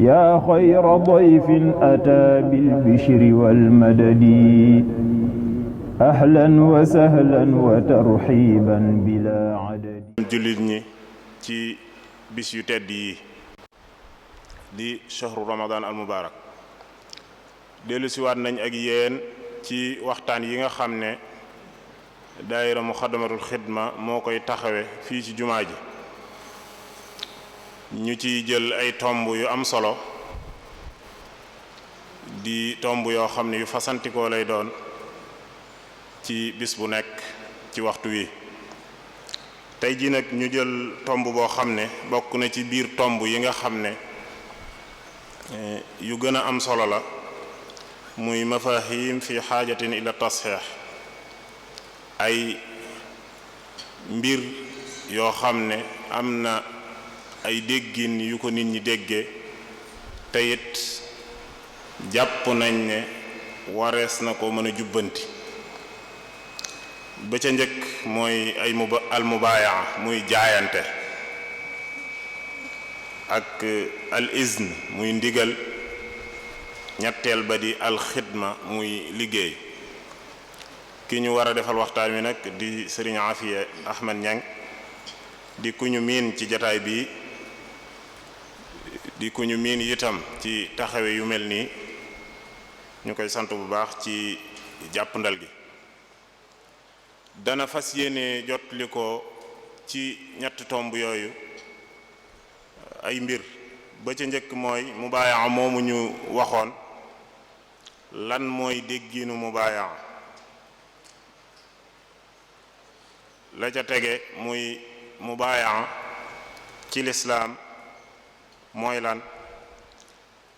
yaa xayra dayfin ataa bil bishri wal madadi ahlan wa sahlan wa tarxiiban bilaa adadi. jullit ñi ci bis yu tedd yi di shahru ramadan al mubarak dellu siwaat nañ ak yéen ci waxtaan yi nga xam ne daayira muxaddamatul xidma moo koy taxawe fii ci jumaa ji ñu ciy jël ay tomb yu am solo di tomb yoo xam ne yu fasantikoo lay doon ci bis bu nekk ci waxtu wi. tey jii nag ñu jël tomb boo xam ne bokk na ci biir tomb yi nga xam ne yu gën a am solo la, muy mafahim fi xaajatin ila tasxiix, ay mbir yoo xam ne am na ay déggin yu ko nit ñi déggee te it jàpp nañ ne warees na ko mën a jubbanti. ba ca njëkk mooy ay almubaaya muy jaayante, ak al izn muy ndigal, ñetteel ba di alxidma muy liggéey. ki ñu war a defal waxtaan wi nag di sëriñ Afiya Ahmad Ñang, di ku ñu miin ci jataay bi, di ku ñu miin itam ci taxawe yu mel nii. ñu koy sant bu baax ci jàppandal gi. dana fas yéene jot li ko ci ñett tomb yooyu ay mbir. ba ca njëkk mooy mubaayaa moomu ñu waxoon, lan mooy dégginu mubaayaa. la ca tege muy mubaayaa ci lislaam mooy lan,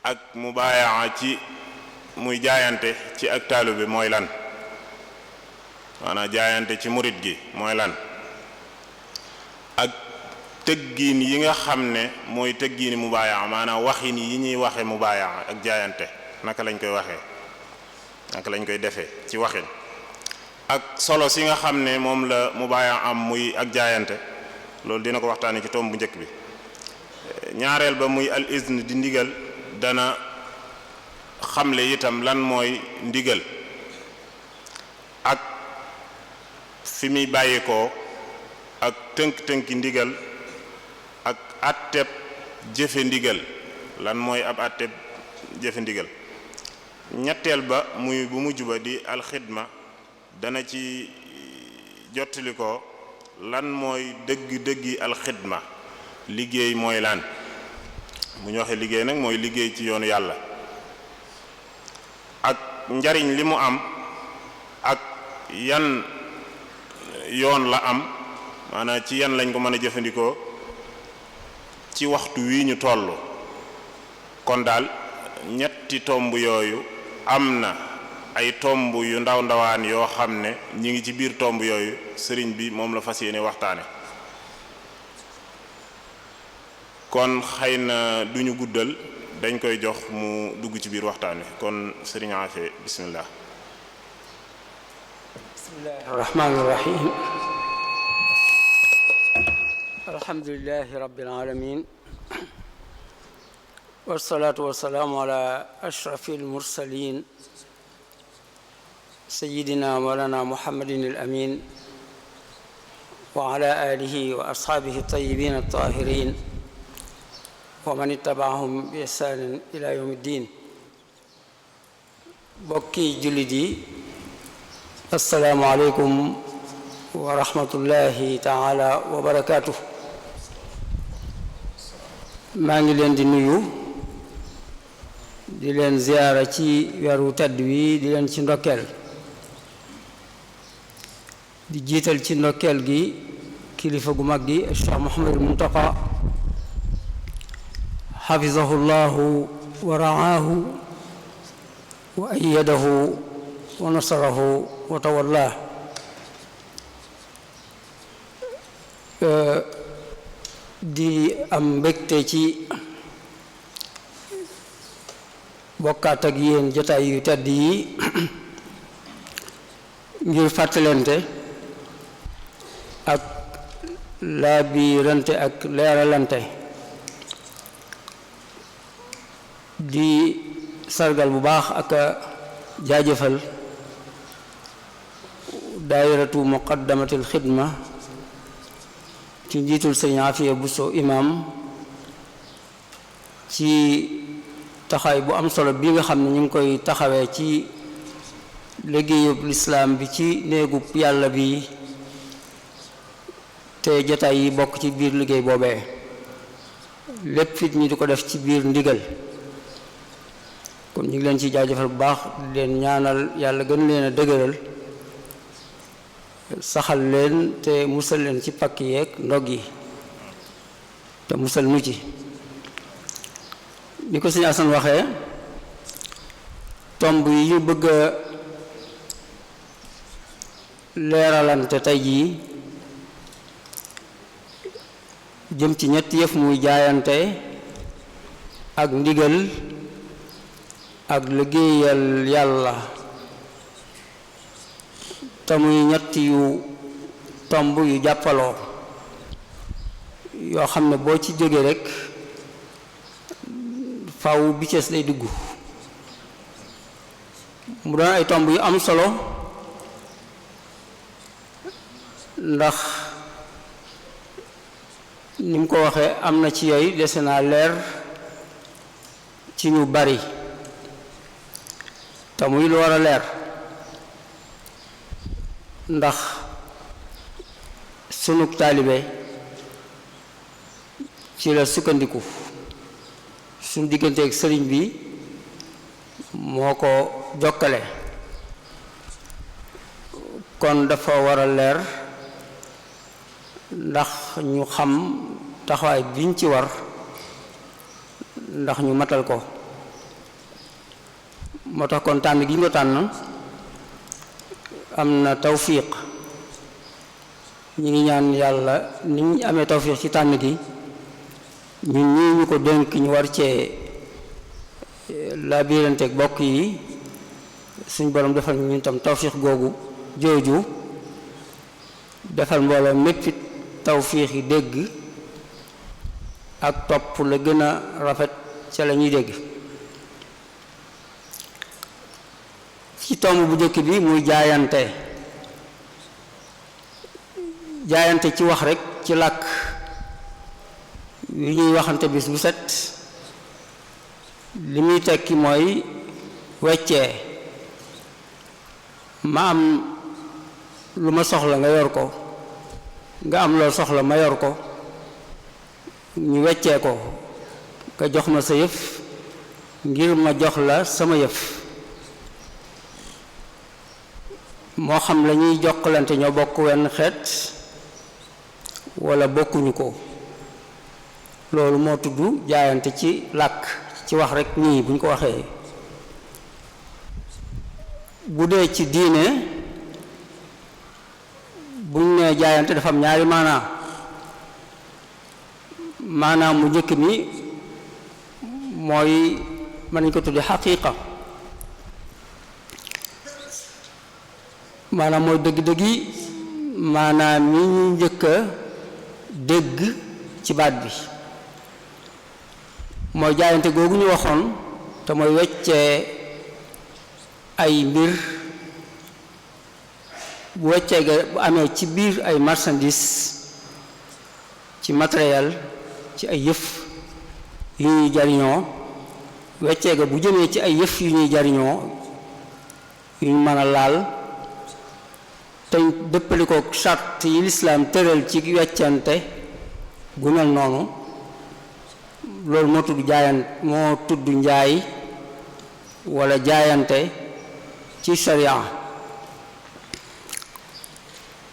ak mubaayaa ci muy jaayante ci ak taalibe mooy lan, maanaam jaayante ci murit gi mooy lan, ak tëggiin yi nga xam ne mooy tëggiini mubaayaa, maanaam waxin yi ñuy waxe mubaayaa ak jaayante naka lañ koy waxee, naka lañ koy defee ci waxin, ak solo si nga xam ne moom la mubaayaa am muy ak jaayante. loolu dina ko waxtaane ci tomb bu njëkk bi. ñaareel ba muy al izn di ndigal, dana xamle itam lan mooy ndigal ak fi muy bàyyikoo, ak tënk-tënki ndigal, ak atteb jëfe ndigal, lan mooy ab atteb jëfe ndigal. ñetteel ba muy bu mujj ba di alxidma, dana ci jottali ko lan mooy dëgg-dëggi alxidma, liggéey mooy lan. bu ñu waxee liggéey nag mooy liggéey ci yoonu yàlla, ak njariñ li mu am, ak yan yoon la am, maanaam ci yan lañ ko mën a jëfandikoo ci waxtu wi ñu toll. kon daal ñetti tomb yooyu am na ay tomb yu ndaw ndawaan yoo xam ne ñi ngi ci biir tomb yooyu sëriñ bi moom la fas yéene waxtaane. kon xëy na duñu guddal, dañ koy jox mu dugg ci biir waxtaan wi. kon sëriñ Afe, bismillah. bismillahi rahmaani rahim. alhamdulillahi rabbil alamin, wassalaatu wassalaamu ala ashrafil mursalin sayyidina mawlana muhammadin al amin wa ala alihi wa ashaabihi tayyibin at-tahirin wa man ittaba'ahum bi ihsaanin ila yawmi ddin. bokki jullit yi, assalaamu aleykum wa rahmatullahi taala wa barakaatuh. maa ngi leen di nuyu, di leen ziyaara ci weeru tedd wi, di leen ci ndokkeel, di jiital ci ndokkeel gi kilifa gu mag gi Cheikh Mouhamadul Muntaqa, xafizahu llahu wa raahu wa ayyadahu wa nasarahu wa tawallah. di am mbégte ci bokkaat ak yéen jotaay yu tedd yi ngir fàttalante ak laabirante ak leeralante di sargal bu baax ak jaajëfal daayiratu muqaddamatul xidma ci njiitul sëriñ Afiya Buso imam ci taxawaay bu am solo bi nga xam ne ñu ngi koy taxawee ci liggéeyub lislaam bi ci néegub yàlla bi te jotaay yi bokk ci biir liggéey boobee lépp fit ñi di ko def ci biir ndigal kon ñu ngi leen ci jaajëfal bu baax di leen ñaanal yàlla gën leen a dëgëral saxal leen te musal leen ci pakk yeeg ndog yi te musal nu ci ni ko sëñ Asan waxee tomb yi ñu bëgg a leeralante tey jii jëm ci ñetti yëf muy jaayante ak ndigal ak liggéeyal yàlla te muy ñetti yu tomb yu jàppaloo yoo xam ne boo ci jógee rekk faw bi cees lay dugg mu doon ay tomb yu am solo ndax ni mu ko waxee am na ci yooyu dese naa leer ci ñu bari te muy lu war a leer ndax sunu taalibe ci la sukkandiku suñu digganteeg sëriñ bi moo ko jokkale kon dafa war a leer ndax ñu xam taxawaay biñ ci war ndax ñu matal ko moo tax kon tànn gi ñu ko tànn am na tawfiq ñi ngi ñaan yàlla ni ñu amee tawfiq ci tànn gi ñun ñii ñu ko dénk ñu war cee laabiranteeg bokk yi suñ borom defal ñu tam tawfiq googu jooju defal mbooloo méppit tawfiq yi dégg ak topp la gën a rafet ca la ñuy dégg ci tomb bu njëkk bi muy jaayante ci wax rekk ci làkk yu ñuy waxante bis bu set li muy tekki mooy weccee ma am lu ma soxla nga yor ko nga am loolu soxla ma yor ko ñu weccee ko nga jox ma sa yëf ngir ma jox la sama yëf moo xam la ñuy jokkalante ñoo bokk wenn xeet walla bokkuñu ko loolu moo tudd jaayante ci làkk ci wax rekk nii bu ñu ko waxee bu dee ci diine bu ñu nee jaayante dafa am ñaari maanaam mu njëkk mi mooy mën nañu ko tudde xaqiiqa maanaam mooy dëgg-dëggi maanaam mi ñu njëkk a dégg ci baat bi mooy jaayante googu ñu waxoon te mooy weccee ay mbir bu weccee ga bu amee ci biir ay marchandise ci matériel ci ay yëf yu ñuy jariñoo weccee ga bu jëmee ci ay yëf yu ñuy jariñoo yu ñu mën a laal te dëppali ko charte yi lislaam tëral ci weccante gu mel noonu loolu moo tudd njaay walla jaayante ci sharia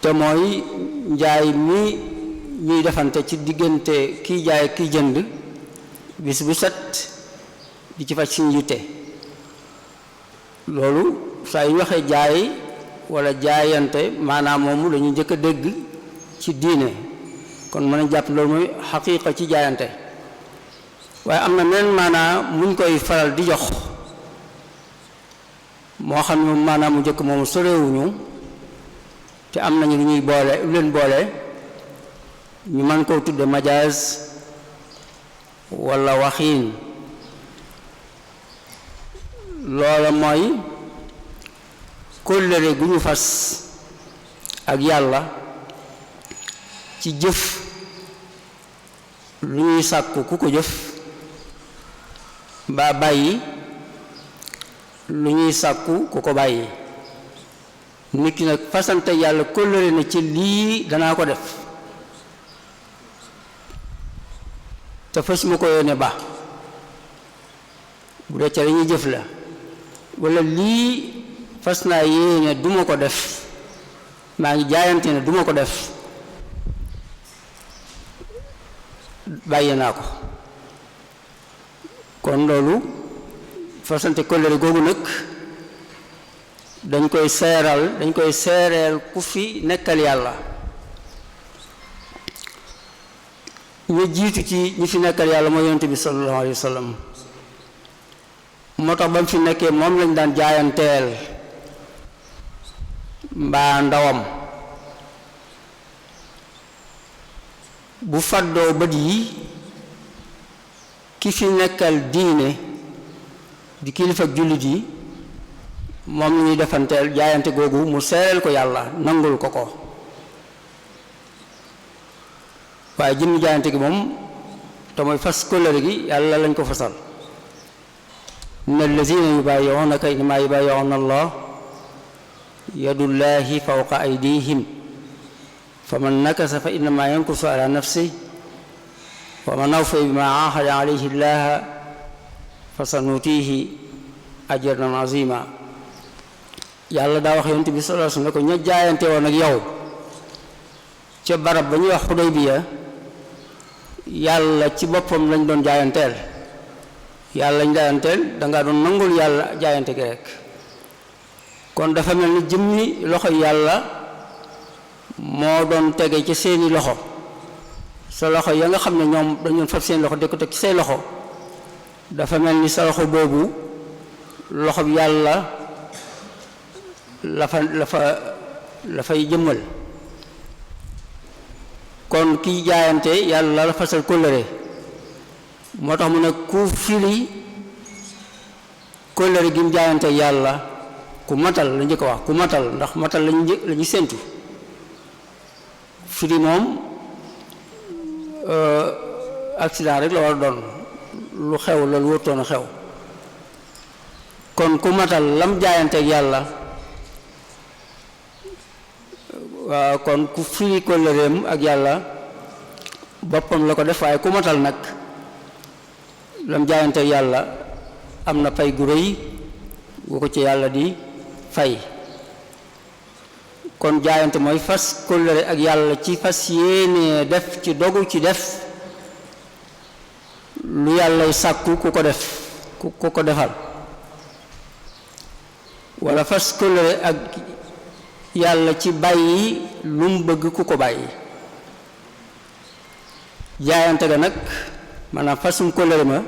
te mooy njaay mi ñuy defante ci diggante kiy jaay kiy jënd bis bu set di ci faj suñu yitte loolu saa yu ñu waxee jaay walla jaayante maanaam moomu lañuy njëkk a dégg ci diine kon mën a jàpp loolu mooy xaqiiqa ci jaayante waaye am na neen maanaam muñ koy faral di jox moo xam ne maanaam mu njëkk moomu sorewuñu te am nañu lu ñuy boole lu leen boole ñu mën koo tudde majaaz walla waxiin loola mooy kóllëre gu ñu fas ak yàlla ci jëf lu ñuy sàkku ku ko jëf mbaa bàyyi lu ñuy sàkku ku ko bàyyi. nit ki nag fasante yàlla kóllëre na ci lii danaa ko def te fas ma ko yónnee ba bu dee ca lañuy jëf la walla lii fas naa yéene duma ko def maa ngi jaayante ne duma ko def bàyyi naa ko. kon loolu fasante kóllëre googu nag dañ koy seereel ku fi nekkal yàlla. ñu jiitu ci ñi fi nekkal yàlla mooy yonent bi sallallahu alayhi wa sallam moo tax ba mu fi nekkee moom lañ daan jaayanteel mbaa ndawam. bu fàddoo bët yi ki fi nekkal diine di kilifa ak jullit yi moom la ñuy defanteel jaayante googu mu seereel ko yàlla nangul ko ko. waaye jëmmi jaayante gi moom te mooy fas kóllëre gi yàlla lañ ko fasal. inna allazina yubaayi'unaka innamaa yubaayi'una allah yadullahi fawqa aydihim faman nakasa fa innamaa yankusu ala nafsihi wa man awfa bimaa aahada alayhi llaha fa sanutiihi ajran azima. yàlla daa wax yonent bi sallallahu alayhi wasallam ne ko ña jaayante woon ak yow ca barab ba ñuy wax Xudaybiya yàlla ci boppam lañ doon jaayanteel. yàlla lañ jaayanteel dangaa doon nangul yàlla jaayante gi rek. kon dafa mel ni jëmmi loxo yàlla moo doon tege ci seeni loxo. sa loxo ya nga xam ne ñoom dañ doon fab seen loxo di ko teg ci say loxo dafa mel ni sa loxo boobu loxo bi yàlla la fay jëmmal. kon kiy jaayante yàlla la fasal kóllëre moo tax mu ne ku firi kóllëre gi mu jaayante yàlla ku matal la njëkk a wax ku matal ndax matal lañu séentu. firi moom accident rek la war a doon lu xew la lu wërtoon a xew. kon ku matal lam jaayante yàlla waaw kon ku firi kóllëreem ak yàlla boppam la ko def waaye ku matal nag lam jaayante yàlla am na pay gu rëy gu ko ci yàlla di fay. kon jaayante mooy fas kóllëre ak yàlla ci fas yéene def ci dogu ci def lu yàllay sàkku ku ko defal walla fas kóllëre ak yàlla ci bàyyi lu mu bëgg ku ko bàyyi. jaayante ga nag maanaam fasum kóllëre ma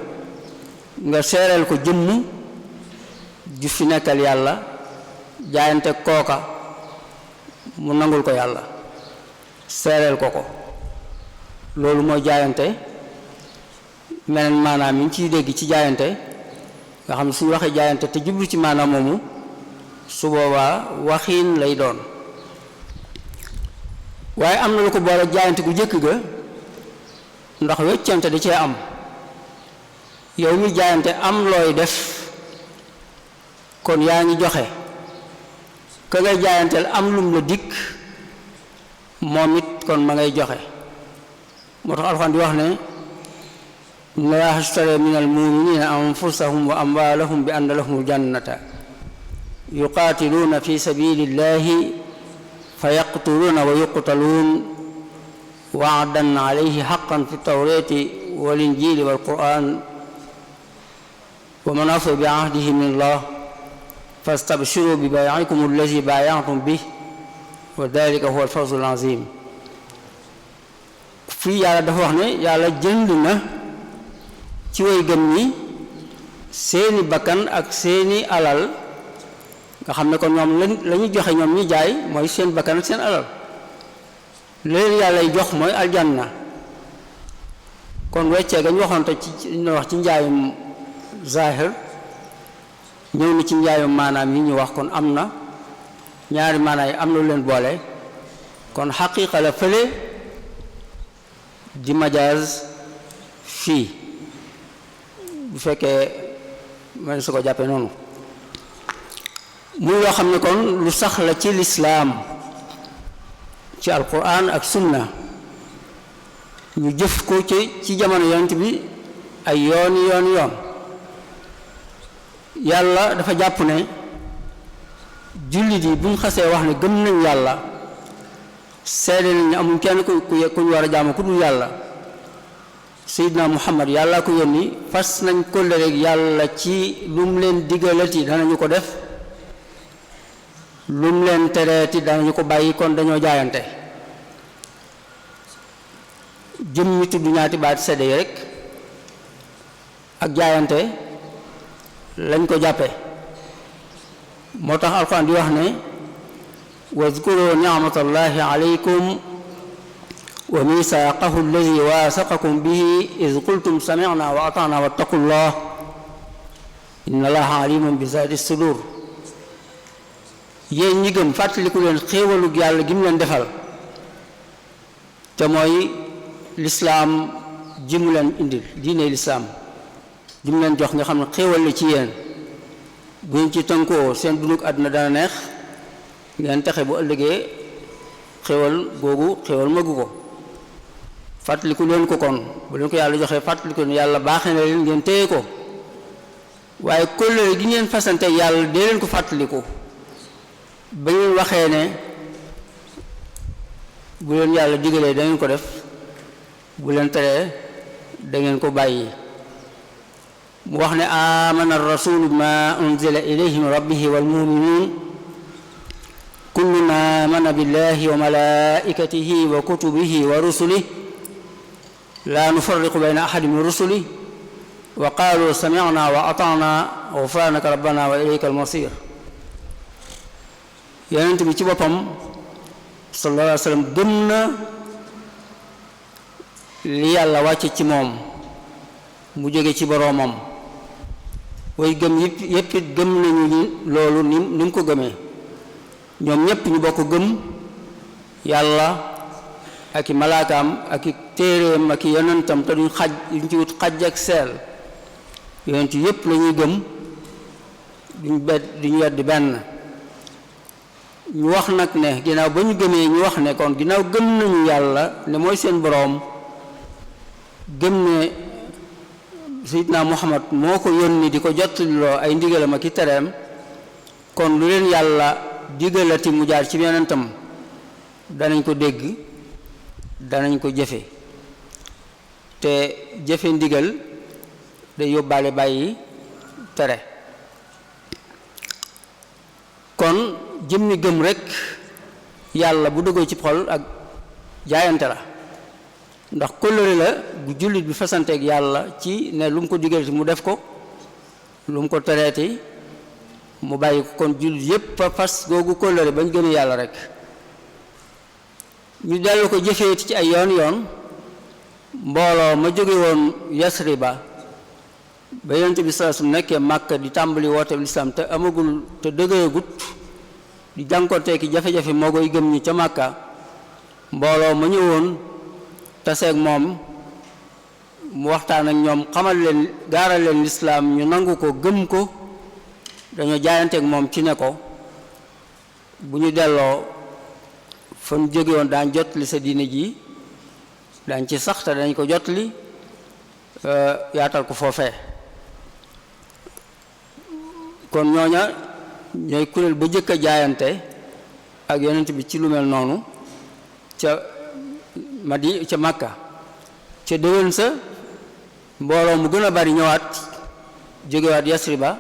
nga seereel ko jëmm ju fi nekkal yàlla jaayante kooka mu nangul ko yàlla seereel ko ko. loolu mooy jaayante. meneen maanaam yi ñu ciy dégg ci jaayante nga xam ne suñu waxee jaayante te jublu ci maanaam moomu su boobaa waxiin lay doon. waaye am na lu ko boole jaayante gu jëkk ga ndax weccante di cee am. yow mi jaayante am looy def kon yaa ngi joxe ka ngay jaayanteel am lum la dikk moom it kon ma ngay joxe. moo tax alxuraan di wax ne inna Allaaha ishtara min al-mu'miniina anfusahum wa amwaalahum bi anna lahumul jannata yuqaatiluuna fi sabiilillaahi fa yaqtuluuna wa yuqtaluun wa'dan alayhi haqqan fi tawraati wal injiili wal qur'aan wa man awfaa bi ahdihi min Allah fastabshiruu bi bay'ikum allazii baaya'tum bihi wa daalika huwa al-fawzu al-aziim. fii yàlla dafa wax ne yàlla jënd na ci way gëm ñi seeni bakkan ak seeni alal nga xam ne kon ñoom la ñu joxe ñoom ñi jaay mooy seen bakkan ak seen alal. leen yàllay jox mooy aljanna. kon weccee gañ waxoon te ci wax ci njaayum zahir ñëw na ci njaayum maanaam yi ñu wax kon am na ñaari maanaam yi am na lu leen boole kon xaqiiqa la fële di majaaz fii bu fekkee man su ko jàppee noonu muy loo xam ne kon lu sax la ci lislaam ci alquran ak sunna ñu jëf ko ci jamono yonent bi ay yoon yàlla dafa jàpp ne jullit yi bu ñu xasee wax ne gëm nañ yàlla seede nañ ne amul kenn ku ñu war a jaamu ku dul yàlla Seydina Muhammad yàlla ko yónni fas nañ kóllëre ak yàlla ci lu mu leen digalati danañu ko def lu mu leen tereeti danañu ko bàyyi kon dañoo jaayante jëm ñu tudd ñaati baat seede yi rek ak jaayante lañ ko jàppe moo tax alxuraan di wax ne wazkuru ni'matallahi alaykum wa misaaqahu alladi waasaqakum bihi iz qultum sami'na wa ata'na wattaqullah inna allaha alimun bi zaati sudur yéen ñi gëm fàttaliku leen xéewalug yàlla gi mu leen defal te mooy lislaam ji mu leen indil diine lislaam ji mu leen jox nga xam ne xéewal la ci yéen bu ngeen ci tënkoo seen dunduk àdduna dana neex ngeen texe bu ëllëgee xéewal googu xéewal magu ko fàttaliku leen ko kon bu leen ko yàlla joxee fàttaliku leen yàlla baaxee na leen ngeen téye ko waaye kóllëre gi ngeen fasante yàlla dee leen ko fàttaliku ba ngeen waxee ne bu leen yàlla digalee da ngeen ko def bu leen teree da ngeen ko bàyyi mu wax ne amana rasulu bima unzila ilayhi min rabbihi wal muminun kullun amana billahi wa malaikatihi wa kutubihi wa rusulihi la nufarriqu bayna ahadin min rusulihi wa qalu sami'na wa ata'na ghufranaka rabbana wa ilayka al-masir yonent bi ci boppam sallallahu alayhi wa sallam gëm na li yàlla wàcce ci moom mu jóge ci boroomam way gëm yépp it gëm nañu ni loolu ni mu ko gëmee ñoom ñépp ñu bokk gëm yàlla ak i malaakaam ak i téeréem ak i yonentam te duñ ci wut xaj ak seel yonent yépp la ñuy gëm duñ weddi benn ñu wax nag ne ginnaaw ba ñu gëmee ñu wax ne kon ginnaaw gëm nañu yàlla ne mooy seen boroom gëm ne Seydina Muhammad moo ko yónni di ko jottaliloo ay ndigalam ak i tereem kon lu leen yàlla digalati mu jaar ci yonentam danañ ko dégg danañ ko jëfe te jëfe ndigal day yóbbaale bàyyi tere kon jëmmi gëm rekk yàlla bu dëggoo ci xol ak jaayante la ndax kóllëre la bu jullit bi fasanteeg yàlla ci ne lu mu ko digalati mu def ko lu mu ko tereeti mu bàyyi ko kon jullit yépp fas googu kóllëre bañ gëmee yàlla rekk ñu dellu ko jëfeeti ci ay yoon mbooloo ma jóge woon Yasriba ba yonent bi sallallahu alayhi wasallam nekkee Màkka di tàmbali woote lislaam te amagul te dëgëragut di jànkoonteeki jafe-jafe moo koy gëm ñi ca Màkka mbooloo ma ñëwoon taseeg moom mu waxtaan ak ñoom xamal leen gaaral leen lislaam ñu nangu ko gëm ko dañoo jaayanteeg moom ci ne ko bu ñu delloo fa ñu jóge woon daañ jotli sa diine ji daañ ci sax te dañ ko jotli yaatal ko foofee kon ñooña ñooy kuréel ba jëkk a jaayante ak yonent bi ci lu mel noonu ca Makka ca déwén sa mbooloo mu gën a bari ñëwaat jógewaat Yasriba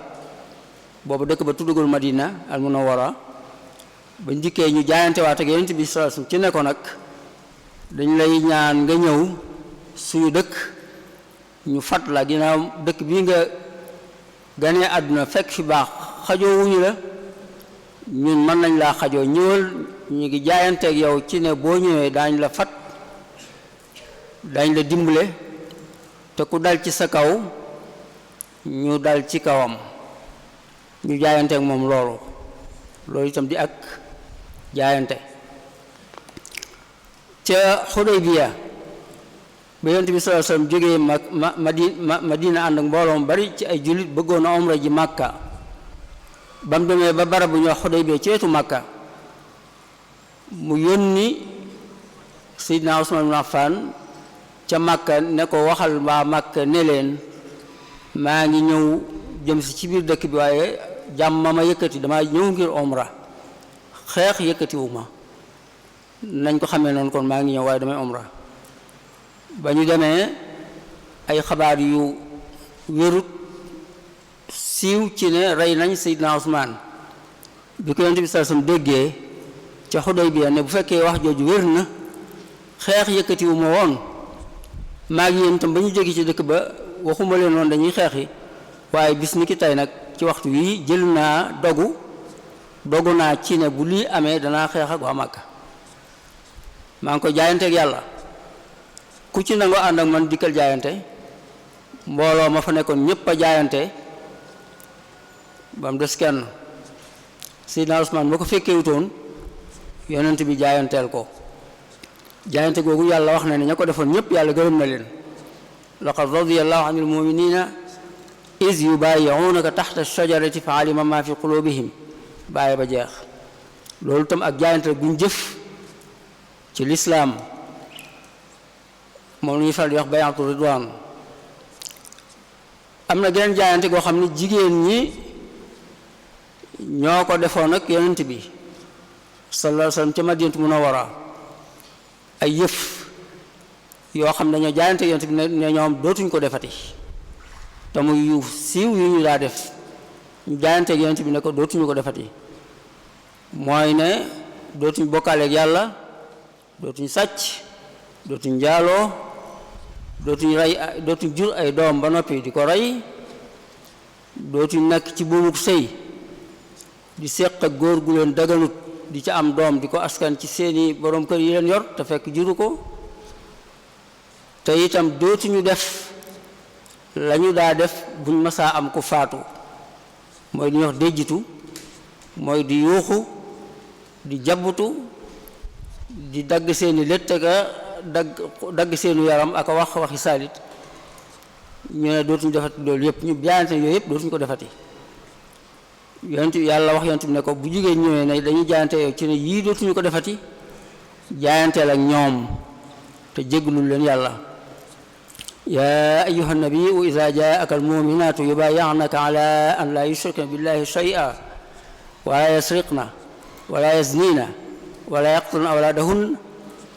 boobu dëkk ba tuddugul Madina al Munawwara ba njëkkee ñu jaayante waat ak yonent bi sallallahu alayhi wasallam ci ne ko nag dañ lay ñaan nga ñëw suñu dëkk ñu fat la ginnaaw dëkk bii nga ganee àdduna fekk fi baax xajoo wuñu la ñun mën nañ laa xajoo ñëwal ñu ngi jaayanteeg yow ci ne boo ñëwee daañ la fat dañ la dimbale te ku dal ci sa kaw ñu dal ci kawam ñu jaayante ak moom loolu itam di ak jaayante. ca Xudaybiya ba Yonent bi sallallahu alayhi wasallam jógee Madina ànd ak mbooloo mu bari ci ay jullit bëggoon a umra ji Màkka ba mu demee ba barab bu ñuy wax Xudaybiya ci wetu Màkka mu yónni Seydina Usmaan ibn Affan ca Màkka ne ko waxal waa Màkka ne leen maa ngi ñëw jëm si ci biir dëkk bi waaye jàmm ma yëkkati damaa ñëw ngir umra xeex yëkkatiwu ma nañ ko xamee noonu kon maa ngi ñëw waaye damay umra. ba ñu demee ay xabaar yu wérut siiw ci ne rey nañ Seydina Usmaan bi ko Yonent bi sallallahu alayhi wasallam déggee ca Xudaybiya ne bu fekkee wax jooju wér na xeex yëkkatiwu ma woon maa ngi yéen itam ba ñu jóge ci dëkk ba waxuma leen woon dañuy xeexi waaye bis ni ki tey nag ci waxtu wii jël naa dogu naa ci ne bu lii amee danaa xeex ak waa Màkka maa ngi ko jaayanteeg yàlla ku ci nangoo ànd ak man dikkal jaayante mbooloo ma fa nekkoon ñépp a jaayante ba mu des kenn Seydina Usmaan moo ko fekkewutoon Yonent bi jaayanteel ko jaayante googu yàlla wax na ne ña ko defoon ñépp yàlla gërëm na leen laqad radiyallahu anil mu'minina iz yubayi'unaka taxta shajarati fa alima ma fi qulubihim bàyyi ba jeex loolu tam ak jaayante guñ jëf ci lislaam moom la ñuy faral di wax bay'atu ridwaan am na geneen jaayante goo xam ne jigéen ñi ñoo ko defoon ak Yonent bi sallallahu alayhi wasallam ca Madinatu Munawwara ay yëf yoo xam ne dañoo jaayante Yonent bi ne ñoom dootuñ ko defati te muy yu siiw yu ñu daa def ñu jaayante Yonent bi ne ko dootuñu ko defati mooy ne dootuñ bokkaaleeg yàlla dootuñ sàcc dootuñ njaaloo dootuñ jur ay doom ba noppi di ko rey dootuñ nekk ci buumuk sëy di séq ak góor gu leen daganut di ca am doom di ko askan ci seeni borom kër yi leen yor te fekk juru ko te itam dootuñu def lañu daa def buñ masaa am ku faatu mooy di ñuy wax déjjitu mooy di yuuxu di jabbutu di dagg seeni létt ka dagg seenu yaram ak a waxi saalit ñu ne dootuñu defati loolu yëpp ñu jaayante yooyu yëpp dootuñu ko defati yàlla wax Yonent bi ne ko bu jigéen ñëwee ne dañuy jaayante yow ci ne yii dootuñu ko defati jaayanteel ak ñoom te jéggulul leen yàlla yaa ayyuhan nabiyyu izaa jaa'aka al-mu'minaatu yubaayi'naka alaa an laa yushrikna billaahi shay'an wa laa yasriqna wa laa yazniina wa laa yaqtulna awlaadahunna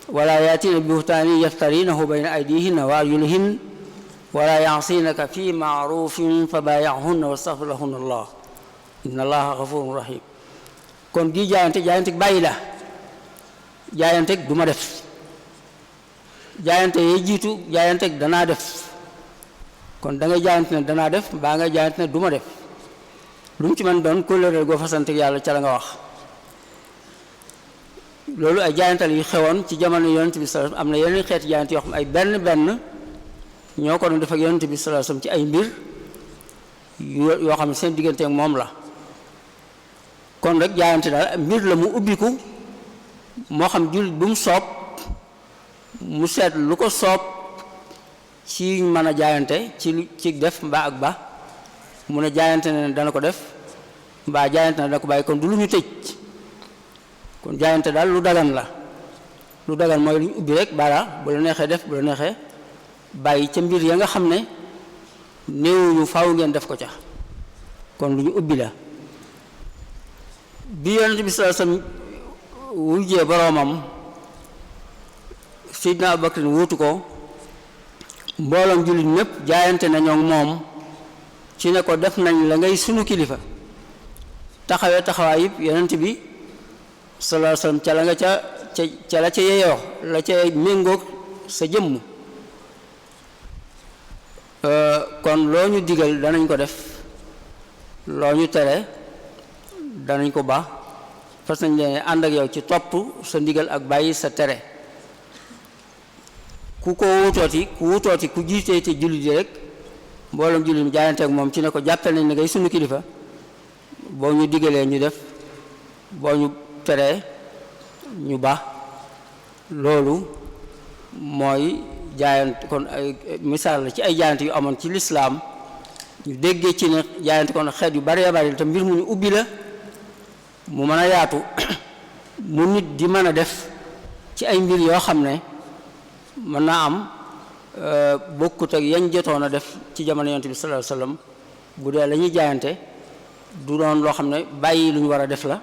wa laa yaatiina bi buhtaanin yaftariinahu bayna aydiihinna wa arjulihinna wa laa ya'siinaka fii ma'ruufin fabaayi'hunna wastaghfir lahunna Allah inna Allaha ghafuurun rahiim. kon gii jaayante bàyyi la jaayante du ma def jaayante yi jiitu jaayante danaa def kon da ngay jaayante ne danaa def mbaa ngay jaayante ne du ma def lu mu ci mën doon kóllëre goo fasante yàlla ca la nga wax. loolu ay jaayantal yu xewoon ci jamono Yonent bi sallallahu alayhi wasallam am na yeneen xeeti jaayante yoo xam ay benn ñoo ko doon def ak Yonent bi sallallahu alayhi wasallam ci ay mbir yoo xam ne seen diggante ak moom la. kon rek jaayante daal mbir la mu ubbiku moo xam jullit bu mu soob mu seet lu ko soob ci mën a jaayante ci def mbaa ak ba mu ne jaayante ne dana ko def mbaa jaayante ne dana ko bàyyi kon du lu ñu tëj kon jaayante daal lu dagan la lu dagan mooy lu ñu ubbi rek bara bu la neexee def bu la neexee bàyyi ca mbir ya nga xam ne néewuñu faaw ngeen def ko ca kon lu ñu ubbi la. bi Yonent bi sallallahu alayhi wasallam wujjee boroomam Seydina Abubakar wuutu ko mbooloom jullit ñépp jaayante nañoo moom ci ne ko def nañ la ngay sunu kilifa taxawee taxawaay yëpp Yonent bi sallallahu alayhi wasallam ca la nga ca la ca yeyoo la ca méngoog sa jëmm kon loo ñu digal danañ ko def loo ñu tere danañ ko baax fas nañ leen ànd ak yow ci topp sa ndigal ak bàyyi sa tere ku wutooti ku jiitee te jullit yi rek mbooloom jullit mi jaayante ak moom ci ne ko jàppal nañ ne ngay sunu kilifa boo ñu digalee ñu def boo ñu teree ñu ba. loolu mooy jaayante kon ay misaal la ci ay jaayante yu amoon ci lislaam ñu déggee ci ne jaayante kon xeet yu bari bari te mbir mu ñu ubbi la mu mën a yaatu mu nit di mën a def ci ay mbir yoo xam ne mën naa am bokkut ak yañ jotoon a def ci jamono yonent bi sallallahu alayhi wasallam bu dee la ñuy jaayante du doon loo xam ne bàyyi lu ñu war a def la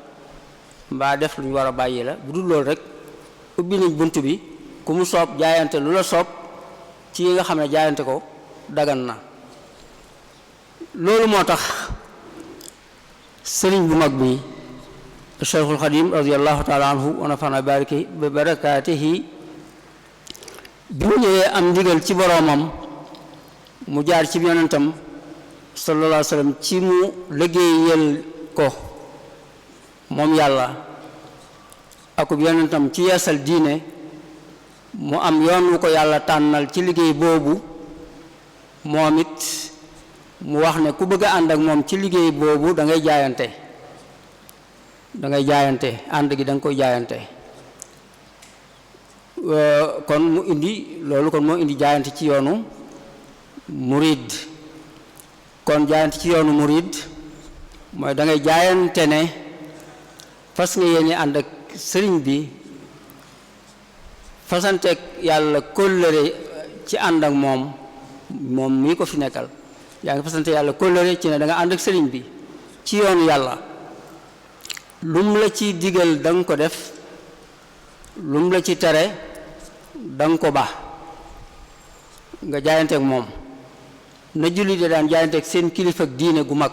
mbaa def lu ñu war a bàyyi la bu dul loolu rek ubbi nañ bunt bi ku mu soob jaayante lu la soob ci yi nga xam ne jaayante ko dagan na. loolu moo tax sëriñ bu mag bi Cheikhul Xadim radiyallahu taala anhu wa nafana bi barakaatihi bi mu ñëwee am ndigal ci boroomam mu jaar ci yonentam sallallahu alayhi wa sallam ci mu liggéeyal ko moom yàlla akub yonentam ci yeesal diine mu am yoon wu ko yàlla tànnal ci liggéey boobu moom it mu wax ne ku bëgg a ànd ak moom ci liggéey boobu da ngay jaayante ànd gi da nga koy jaayante. kon mu indi loolu kon moo indi jaayante ci yoonu murid. kon jaayante ci yoonu murid mooy da ngay jaayante ne fas nga yéene ànd ak sëriñ bi fasanteeg yàlla kóllëre ci ànd ak moom mii ko fi nekkal yaa ngi fasante yàlla kóllëre ci ne da nga ànd ak sëriñ bi ci yoonu yàlla lum la ci digal da nga ko def lum la ci tere da nga ko ba nga jaayanteeg moom na julli de daan jaayanteeg seen kilifa ak diine gu mag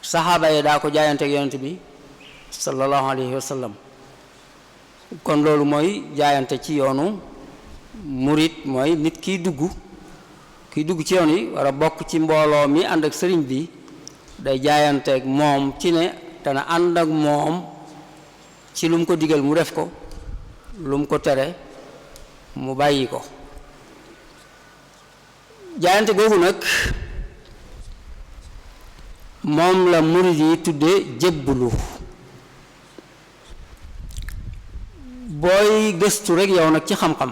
saxaaba yi daa ko jaayanteeg yonent bi sallallahu alayhi wa sallam. kon loolu mooy jaayante ci yoonu murit mooy nit kiy dugg ci yoon yi war a bokk ci mbooloo mi ànd ak sëriñ bi day jaayanteeg moom ci ne dana ànd ak moom ci lu mu ko digal mu def ko lu mu ko tere mu bàyyi ko. jaayante googu nag moom la murit yi tuddee jébbulu. booy gëstu rek yow nag ci xam-xam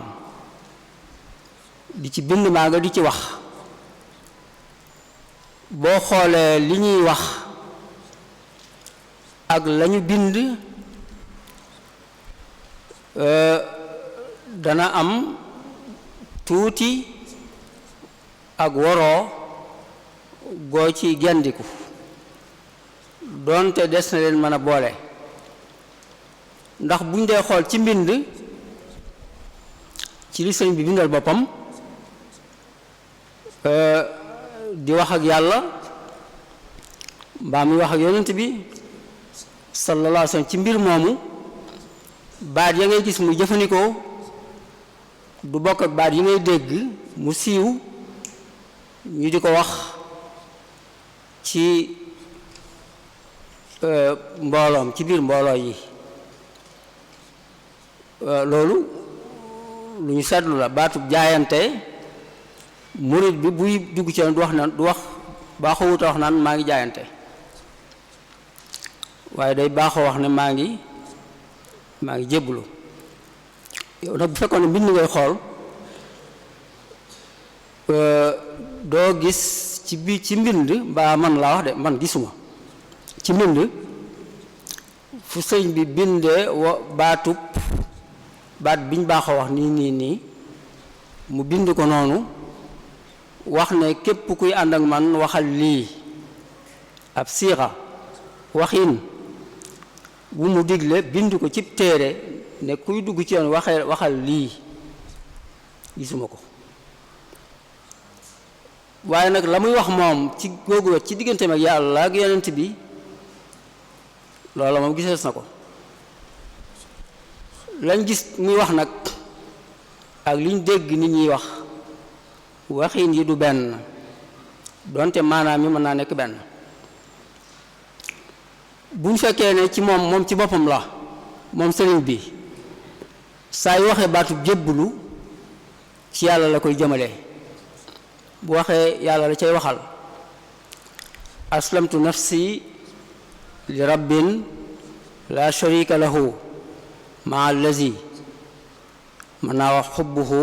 di ci bind maa nga di ci wax boo xoolee li ñuy wax ak lañu bind dana am tuuti ak woroo goo ci gendiku doonte des na leen mën a boole. ndax buñ dee xool ci mbind ci li sëriñ bi bindal boppam di wax ak yàlla mbaa muy wax ak yonent bi sallallahu alayhi wa sallam ci mbir moomu baat ya ngay gis muy jëfandikoo du bokk ak baat yi ngay dégg mu siiw ñu di ko wax ci mbooloom ci biir mbooloo yi. loolu lu ñu seetlu la baatub jaayante murit bi buy dugg ci du wax baaxoo wuta wax naan maa ngi jaayante waaye day baaxoo wax ne maa ngi jébbalu. yow nag bu fekkoon ne mbind ngay xool doo gis ci mbind mbaa man laa wax de man gisuma ci mbind fu sëñ bi bindee baat biñ baaxoo wax nii mu bind ko noonu wax ne képp kuy ànd ak man waxal lii ab siixa waxin bu mu digle bind ko cib téere ne kuy dugg ci yoon waxal lii gisuma ko. waaye nag la muy wax moom ci googu wet ci digganteem ak yàlla ak yonent bi loola moom gisees na ko. lañ gis muy wax nag ak liñ dégg nit ñiy wax waxin yi du benn donte maanaam yi mën naa nekk benn. buñ fekkee ne ci moom ci boppam la moom sëriñ bi saa yu waxee baatub jébbulu ci yàlla la koy jëmale. bu waxee yàlla la cay waxal aslamtu nafsi li rabbin la sharika lahu maa allazi mën naa wax xubbuhu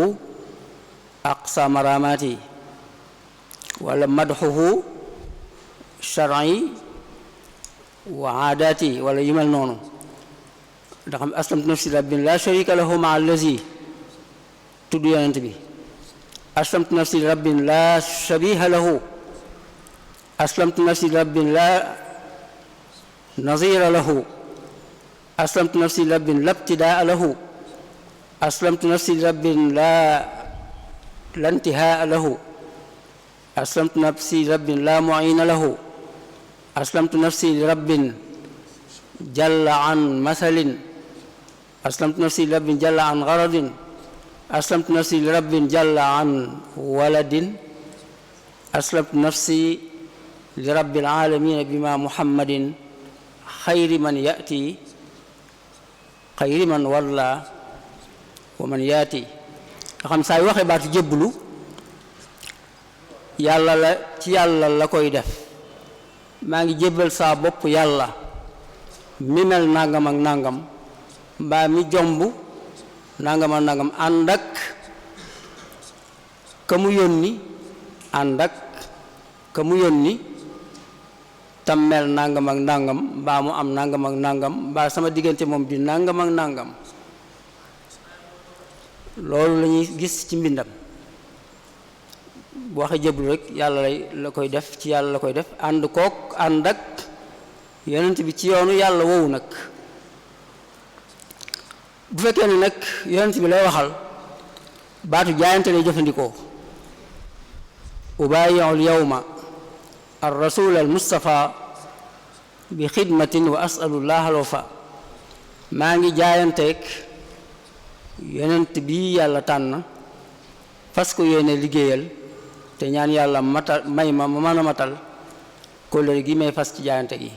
aqsa maramaati wala madxuhu shar'i wa aadaati wala yu mel noonu ndax xam aslamtu nafsi li rabbin la sharika lahu maa allazi tudd yonent bi aslamtu nafsi li rabbin la shabiha lahu aslamtu nafsi li rabbin la nazira lahu aslamtu nafsi li rabbin la ibtidaa lahu aslamtu nafsi li rabbin la intihaa lahu aslamtu nafsi li rabbin la mu'ina lahu aslamtu nafsi li rabbin jalla an mathalin aslamtu nafsi li rabbin jalla an gharadin aslamtu nafsi li rabbin jalla an waladin aslamtu nafsi li rabbil alamin bima muhammadin xayri man yati xayri man walla wa man yaati nga xam saa yu waxee baatu jébbulu yàlla la ci yàlla la koy def maa ngi jébbal saa bopp yàlla mi mel nangam ak nangam mbaa mi jomb nangam ak nangam ànd ak ka mu yónni ànd ak ka mu yónni tam mel nangam ak nangam mbaa mu am nangam ak nangam mbaa sama diggante moom di nangam ak nangam loolu la ñuy gis ci mbindam bu waxee jéblu rek yàlla la koy def ci yàlla la koy def ànd kook ànd ak yonent bi ci yoonu yàlla woowu nag bu fekkee ne nag yonent bi lay waxal baatu jaayante lay jëfandikoo ubaayi'ul yawma ar rasul al mustafa bi xidmatin wa asalullah al wafa maa ngi jaayanteeg yonent bi yàlla tànn fas ko yéene liggéeyal te ñaan yàlla matal may ma mën a matal kóllëre gi may fas ci jaayante gi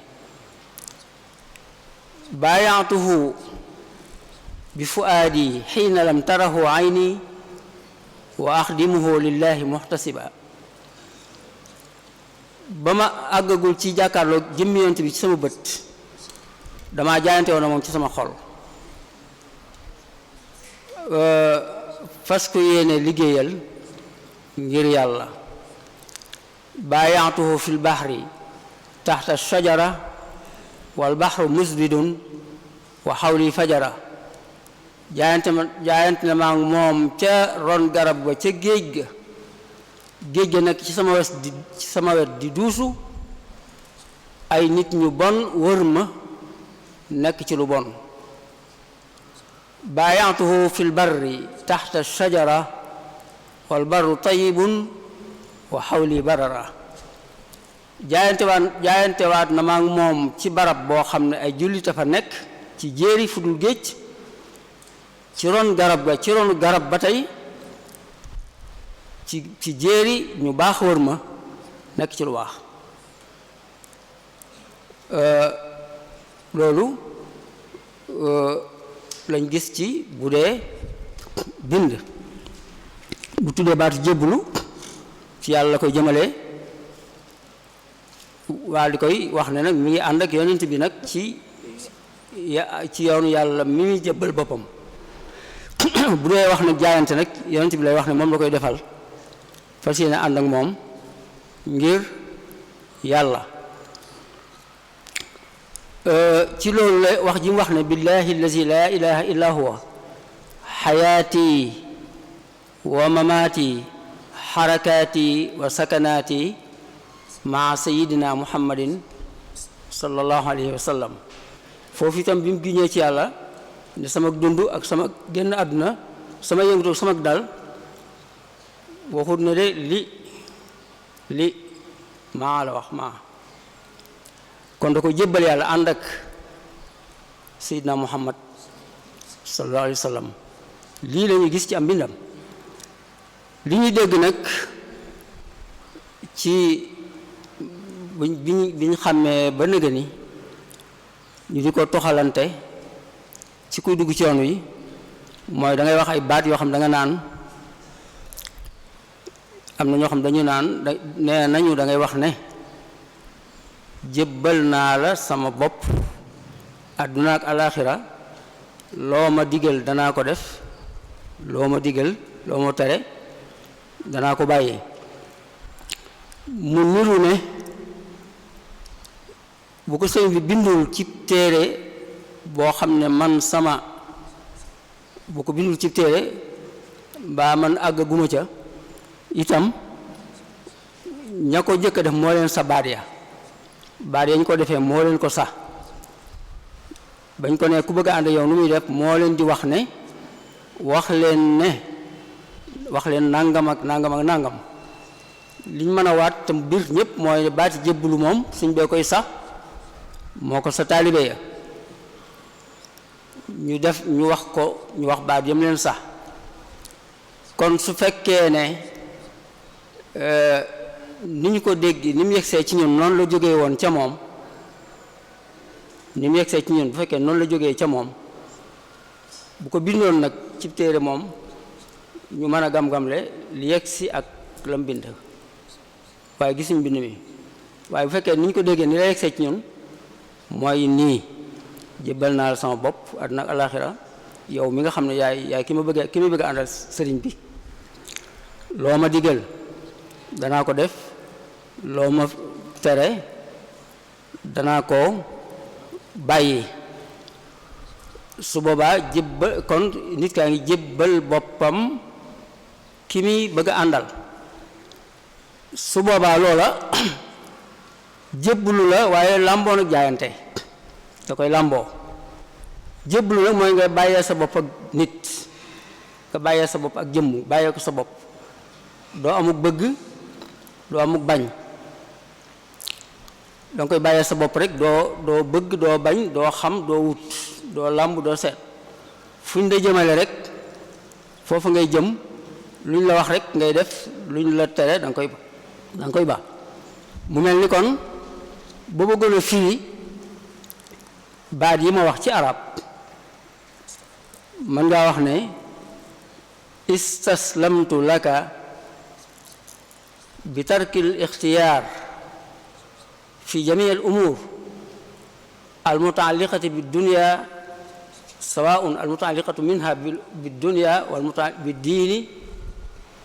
baayaatuhu bi fuaadi xiina lam tarahu ayni wa axdimuhu lillahi muxtasiba ba ma àggagul ci jàkkaarloo jëmmi yonent bi ci sama bët damaa jaayante woon na moom ci sama xol fas ko yéene liggéeyal ngir yàlla baayaatuhu fil bahri taxta shajara wal bahru musbidun wa xawli fajara jaayante na maa ngi moom ca ron garab ba ca géej ga nag ci sama wet di duusu ay nit ñu bon wër ma nekk ci lu bon baayaatuhu fil barri taxta shajara wal barru tayyibun wa xawli barara jaayantewaat na maa ngi moom ci barab boo xam ne ay jullit a fa nekk ci jéeri fudul géej ci ron garab ga ci ronu garab ba tey ci jéeri ñu baax wër ma nekk ci lu baax loolu lañ gis ci bu dee bind bu tuddee baatu jébbulu ci yàlla la koy jëmalee waa di koy wax ne nag mi ngi ànd ak yonent bi nag ci yoonu yàlla mi muy jébbal boppam bu dee wax nag jaayante nag yonent bi lay wax ne moom la koy defal fas yéene ànd ak moom ngir yàlla ci loolu la wax ji mu wax ne billahi allazi la ilaha illa huwa xayaati wa mamaati xarakaati wa sakanaati maa sayidina muhammadin sallallahu alayhi wa sallam foofu itam bi mu giñee ci yàlla ne sama dund ak sama génn àdduna sama yëngatu sama dal waxut ne de li maa la wax maa kon da ko jébbal yàlla ànd ak sayidina muhammad sallallahu alayhi wa sallam lii la ñuy gis ci am mbindam li ñuy dégg nag ci bi ñu xàmmee ba nëga ni ñu di ko toxalante ci kuy dugg ci yoon wi mooy da ngay wax ay baat yoo xam da nga naan am na ñoo xam dañu naan nee nañu da ngay wax ne jébbal naa la sama bopp àdduna ak alaaxira loo ma digal danaa ko def loo ma digal loo ma tere danaa ko bàyyi. mu niru ne bu ko sëñ bi bindul ci téere boo xam ne man sama bu ko bindul ci téere mbaa man àggaguma ca itam ña ko jëkk def moo leen sa baat ya ñu ko defee moo leen ko sax bañ ko ne ku bëgg a ànd yow nu muy def moo leen di wax ne wax leen nangam ak nangam ak nangam liñ mën a waat te biir ñëpp mooy baati jébbalu moom suñ bee koy sax moo ko sa taalibe ya ñu wax baat yam leen sax kon su fekkee ne ni ñu ko dégg ni mu yegsee ci ñun noonu la jógee woon ca moom ni mu yegsee ci ñun bu fekkee noonu la jógee ca moom bu ko bindoon nag ci téere moom ñu mën a gam-gamle li yegsi ak lam bind waaye gisuñ bind mi waaye bu fekkee ni ñu ko déggee ni la yegsee ci ñun mooy nii jébbal naa la sama bopp àdduna ak alaaxira yow mi nga xam ne yaay ki ma bëgg a àndal sëriñ bi loo ma digal danaa ko def loo ma tere danaa ko bàyyi. su boobaa jébbal kon nit kaa ngi jébbal boppam ki muy bëgg a àndal su boobaa loola jébbalu la waaye làmboo nag jaayante da koy làmboo. jébbalu nag mooy nga bàyyee sa bopp ak nit nga bàyyee sa bopp ak jëmm bàyyee ko sa bopp doo amuk bëgg doo amuk bañ danga koy bàyyee sa bopp rek doo bëgg doo bañ doo xam doo wut doo làmb doo seet fu ñu la jëmale rek foofu ngay jëm lu ñu la wax rek ngay def lu ñu la tere danga koy ba mu mel ni kon boo bëggoon a firi baat yi ma wax ci arab mën ngaa wax ne istaslamtu laka bi tarkil ixtiyaar fi jamii al umuur al mutaalliqati bi dunya sawaun al mutaalliqatu minha bi dunya wal bi diini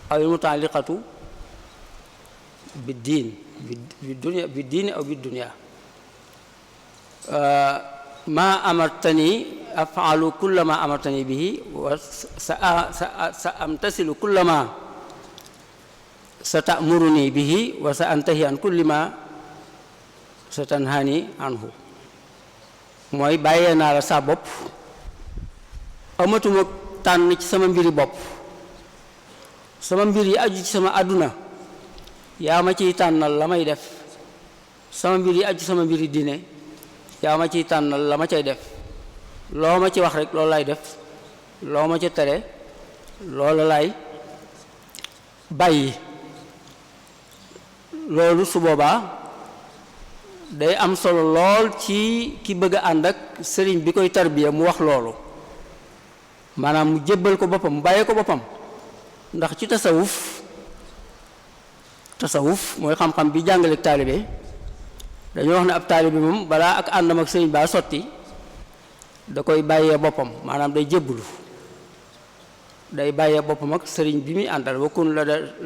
aw al mutaalliqatu bi diin bi diini aw bi dunya ma amartani af'alu kulla ma amartani bihi wa sa amtasilu kulla ma sa ta'muruni bihi wa sa antahi an kulli ma sa tanhani anhu mooy bàyyee naa la saa bopp amatuma tànn ci sama mbiri bopp sama mbir yi aju ci sama àdduna yaa ma ciy tànnal la may def sama mbir yi aju ci sama mbiri diine yaa ma ciy tànnal la ma cay def loo ma ci wax rek loolu lay def loo ma ca tere loolu lay bàyyi. loolu su boobaa day am solo lool ci ki bëgg a ànd ak sëriñ bi koy tarbiya mu wax loolu maanaam mu jébbal ko boppam mu bàyyee ko boppam ndax ci tasawuf mooy xam-xam bi jàngale ak taalibe dañoo wax ne ab taalibe moom balaa ak àndam ak sëriñ baa sotti da koy bàyyee boppam maanaam day jébbalu day bàyyee boppam ak sëriñ bi muy àndal wakkun la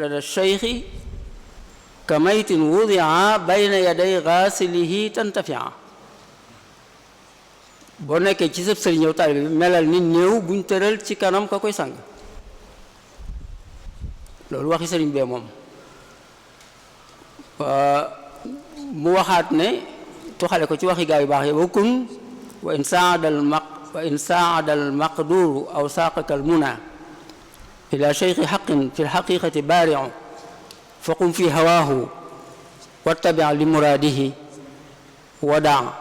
da cheikhi ka maytin wudia bayna yaday gaasilihi tantafia boo nekkee ci sëb sëriñ yow taalibe bi melal ni néew buñ tëral ci kanam ka koy sang loolu waxi sëriñ bee moom mu waxaat ne tuxale ko ci waxi gaa yu baax yi wakkun wa in saada al maqduru aw saaqaka al muna ila cheikhi xaqin fi lxaqiqati baariu faqum fi hawaahu wattabi li muraadihi wadaa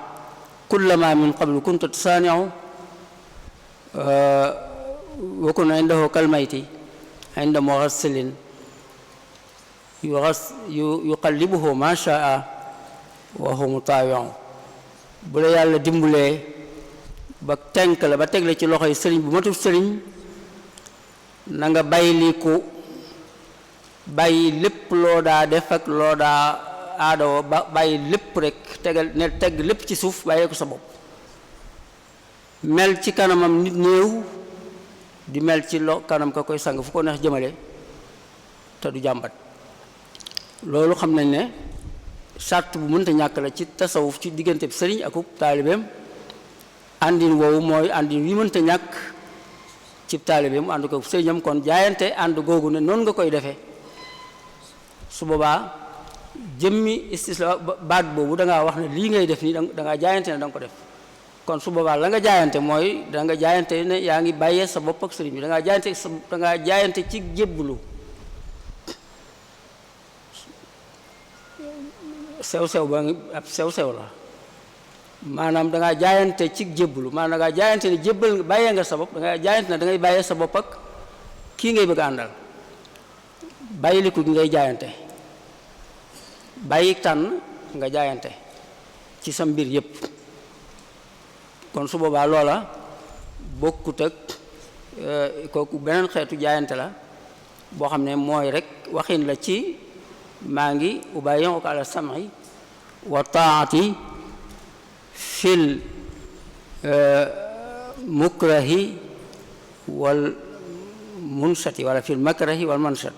kullama min qablu kunta tusaaniu wa kun indahu kalmayti inda mughassilin yuqallibuhu ma shaa wa huwa mutaawiu bu la yàlla dimbulee ba tenk la ba teg la ci loxoy sëriñ bu matul sëriñ na nga bàyyi lépp loo daa def ak loo daa aadoo ba bàyyi lépp rek tegg lépp ci suuf bàyyee ko sa bopp mel ci kanamam nit néew di mel ci kanam ka koy sang fu ko neex jëmale te du jàmbat loolu xam nañ ne sàrt bu mënta ñàkk la ci tasawuf ci diggante sëriñ akub taalibeem àndin woowu mooy àndin wi mënta ñàkk ci taalibeem ànd ko sëriñam kon jaayante ànd googu ne noonu nga koy defee su boobaa jëmmi istisla baat boobu da ngaa wax ne lii ngay def nii da ngaa jaayante ne da nga ko def kon su boobaa la nga jaayante mooy da nga jaayante ne yaa ngi bàyyee sa bopp ak sëriñ bi da ngaa jaayante ci jébbulu sew-sew ba ngi ab sew-sew la maanaam da ngaa jaayante ci jébbulu maanaam da ngaa jaayante ne jébbal bàyyee nga sa bopp da ngaa jaayante ne da ngay bàyyee sa bopp ak kii ngay bëgg a àndal bàyyiliku gi ngay jaayante bàyyi tànn nga jaayante ci sa mbir yépp kon su boobaa loola bokkut ak kooku beneen xeetu jaayante la boo xam ne mooy rek waxin la ci maa ngi ubayyi'uka ala sam'i wa taa'ati fil mukrahi wal munshati wala fil makrahi wal munshat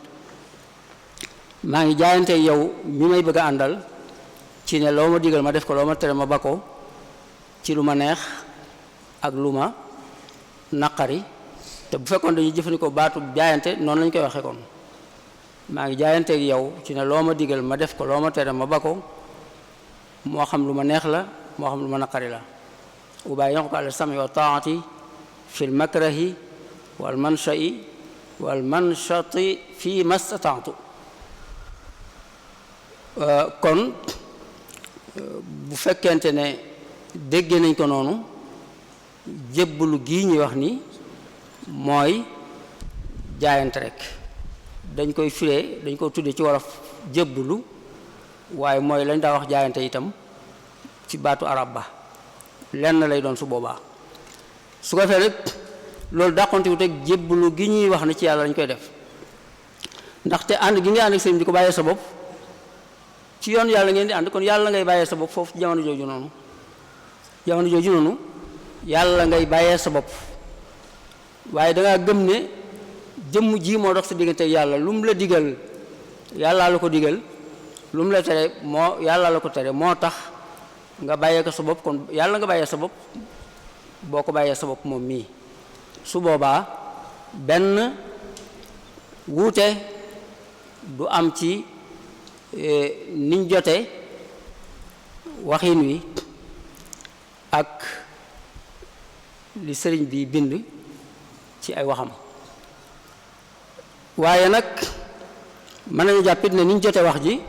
maa ngi jaayante yow mi may bëgg a àndal ci ne loo ma digal ma def ko loo ma tere ma ba ko ci lu ma neex ak lu ma naqari te bu fekkoon dañuy jëfandikoo baatu jaayante noonu lañ koy waxee kon maa ngi jaayante ak yow ci ne loo ma digal ma def ko loo ma tere ma ba ko moo xam lu ma neex la moo xam lu ma naqari la ubayyi'uka ala sam'i wa taa'ati fil makrahi wal mansha'i wal manshati fi mastata'tu kon bu fekkente ne dégg nañ ko noonu jébbalu gii ñuy wax ni mooy jaayante rek dañ koy firee dañ ko tudde ci wolof jébbalu waaye mooy lañ daa wax jaayante itam ci baatu arab ba lenn lay doon su boobaa su ko fee rek loolu dàqontiwut ak jébbalu gi ñuy wax ne ci yàlla lañ koy def ndaxte ànd gi nga ànd ak sëriñ di ko bàyyee sa bopp ci yoon yàlla ngeen di ànd kon yàlla ngay bàyyee sa bopp foofu jamono jooju noonu yàlla ngay bàyyee sa bopp waaye dangaa gëm ne jëmm ji moo dox sa diggante yàlla lu mu la digal yàllaa la ko digal lu mu la tere moo yàlla la ko tere moo tax nga bàyyee ko sa bopp kon yàlla nga bàyyee sa bopp boo ko bàyyee sa bopp moom mii su boobaa benn wuute du am ci niñ jote waxin wi ak li sëriñ bi bind ci ay waxam waaye nag mën nañu jàppit ne niñ jote wax ji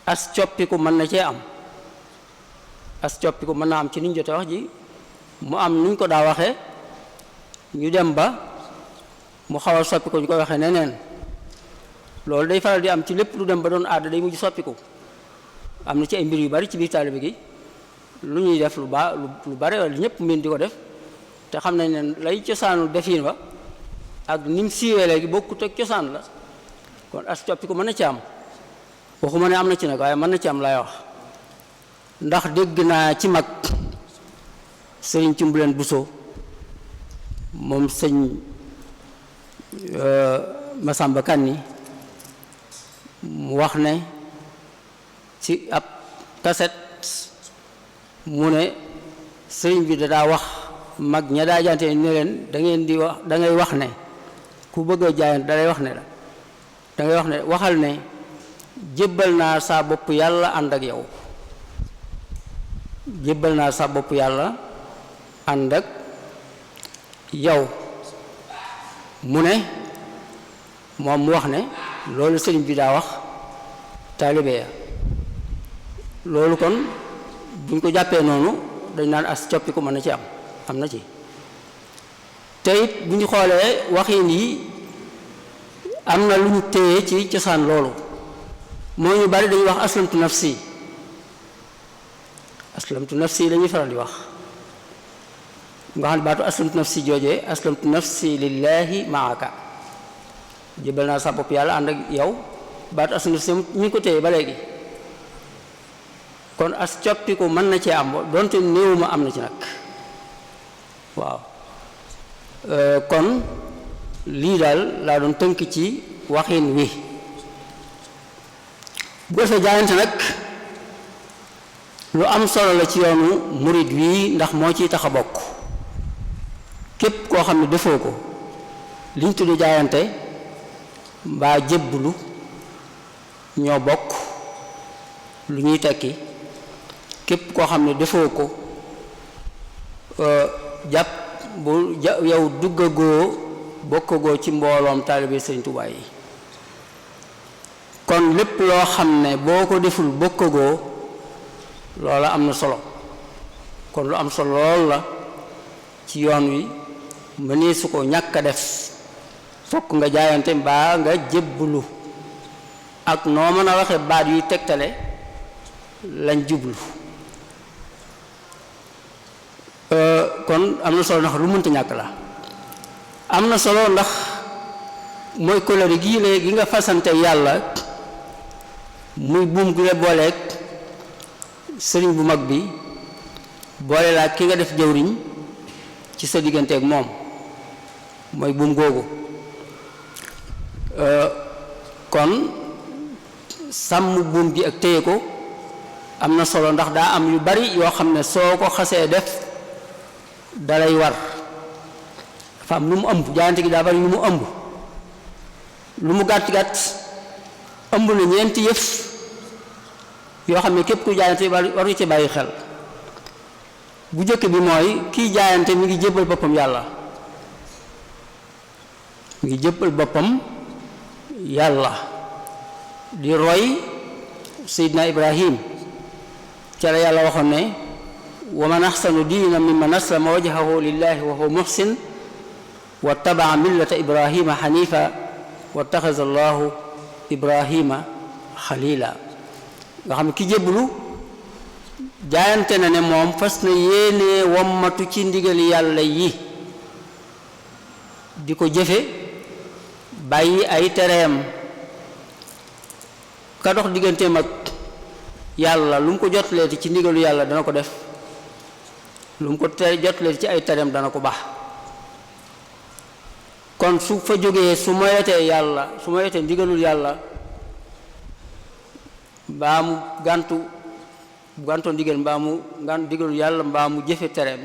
as coppiku mën na cee am as coppiku mën naa am ci niñ jote wax ji mu am nuñ ko daa waxee ñu dem ba mu xaw a soppiku ñu koy waxee neneen loolu day faral di am ci lépp lu dem ba doon aada day mujj soppiku am na ci ay mbir yu bari ci biir taalibe gi lu ñuy def lu bari wala ñëpp mën di ko def te xam nañ ne lay cosaanu defin ba ak ni mu siiwee léegi bokkut ak cosaan la kon as coppiku mën na ci am waxuma ne am na ci nag waaye mën na ci am lay wax ndax dégg naa ci mag sëriñ Cumbuleen Buso moom sëñ Masamba Kanni mu wax ne ci ab kaset mu ne sëriñ bi daa wax mag ña daa jaante ne leen da ngeen di wax da ngay wax ne ku bëgg a jaayante da lay wax ne la da ngay wax ne waxal ne jébbal naa saa bopp yàlla ànd ak yow jébbal naa saa bopp yàlla ànd ak yow mu ne moom mu wax ne loolu sëriñ bi daa wax taalibe ya loolu kon buñ ko jàppee noonu dañ naan as coppiku mën na ci am na ci te it bu ñu xoolee waxin yi am na lu ñu téye ci cosaan loolu moo ñu bari dañuy wax aslamtu nafsi lañuy faral di wax nga xam ne baatu aslamtu nafsi joojee aslamtu nafsi lillahi maaka jébal naa sa bopp yàlla ànd ak yow baatu as ndëf si ñu ngi ko téye ba léegi kon as coppiku mën na cee am donte néewuma am na ci nag waaw kon lii daal laa doon tënk ci waxin wi bu ko defee jaayante nag lu am solo la ci yoonu murid wi ndax moo ciy tax a bokk képp koo xam ne defoo ko liñ tudde jaayante mbaa jébbulu ñoo bokk lu ñuy tekki képp koo xam ne defoo ko jàpp bu yow duggagoo bokkagoo ci mbooloom taalibe Sëriñ Tuubaa yi kon lépp loo xam ne boo ko deful bokkagoo loola am na solo kon lu am solo lool la ci yoon wi mënee su ko ñàkk a def fokk nga jaayante mbaa nga jébbulu ak noo mën a waxe baat yuy tegtale lañ jublu kon am na solo ndax lu mënta ñàkk la am na solo ndax mooy kóllëre gii léegi nga fasante yàlla muy buum gi la booleeg sëriñ bu mag bi boole laa ki nga def jëwriñ ci sa digganteeg moom mooy buum googu kon sàmm buum gi ak téye ko am na solo ndax daa am yu bari yoo xam ne soo ko xasee def dalay war dafa am lu mu ëmb jaayante gi daa bari lu mu ëmb lu mu gàtt-gàtt ëmb na ñeenti yëf yoo xam ne képp ku jaayante war nga ci bàyyi xel bu jëkk bi mooy kiy jaayante mi ngi jébbal boppam yàlla mi ngi jébbal boppam yàlla di roy Seydina Ibrahim ca la yàlla waxoon ne wa man axsanu diina mimman aslama wajhahu lillahi wa huwa muhsin wa tabaa millata Ibrahima xanifa wa taxaza allahu Ibrahima xalila nga xam ne ki jébbalu jaayante na ne moom fas na yéenee wommatu ci ndigali yàlla yi di ko jëfe bàyyi ay tereem ka dox digganteem ak yàlla lu mu ko jotleeti ci ndigalu yàlla dana ko def lu mu ko jotleeti ci ay tereem dana ko baax kon su fa jógee su moyetee yàlla su moyetee ndigalul yàlla mbaa mu gàntoo ndigal mbaa mu ndigalul yàlla mbaa mu jëfe tereem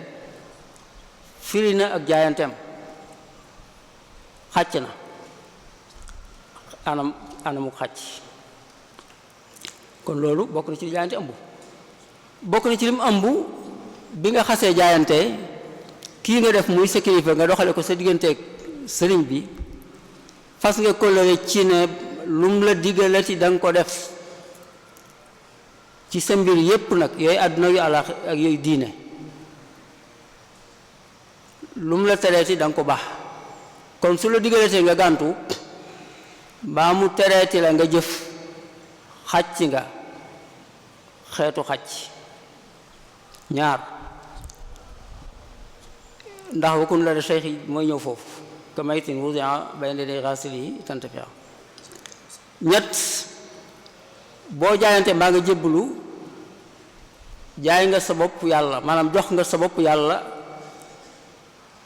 firi na ak jaayanteem xàcc na anamu xàcc kon loolu bokk na ci li jaayante ëmb bokk na ci lim ëmb bi nga xasee jaayante kii nga def muy sa kilifa nga doxale ko sa digganteeg sëriñ bi fas nga kóllëre ci ne lum la digalati da nga ko def ci sa mbir yépp nag yooyu àdduna yu àllaax ak yooyu diine lum la tereeti da nga ko baax kon su la digalatee nga gàntu mbaa mu tereeti la nga jëf xàcc nga xeetu xàcc ñaar ndax wakun la de cheikh yi mooy ñëw foofu ka maytin wudia bayna yaday ghasili yi tantafia ñett boo jaayante mbaa nga jébbalu jaay nga sa bopp yàlla maanaam jox nga sa bopp yàlla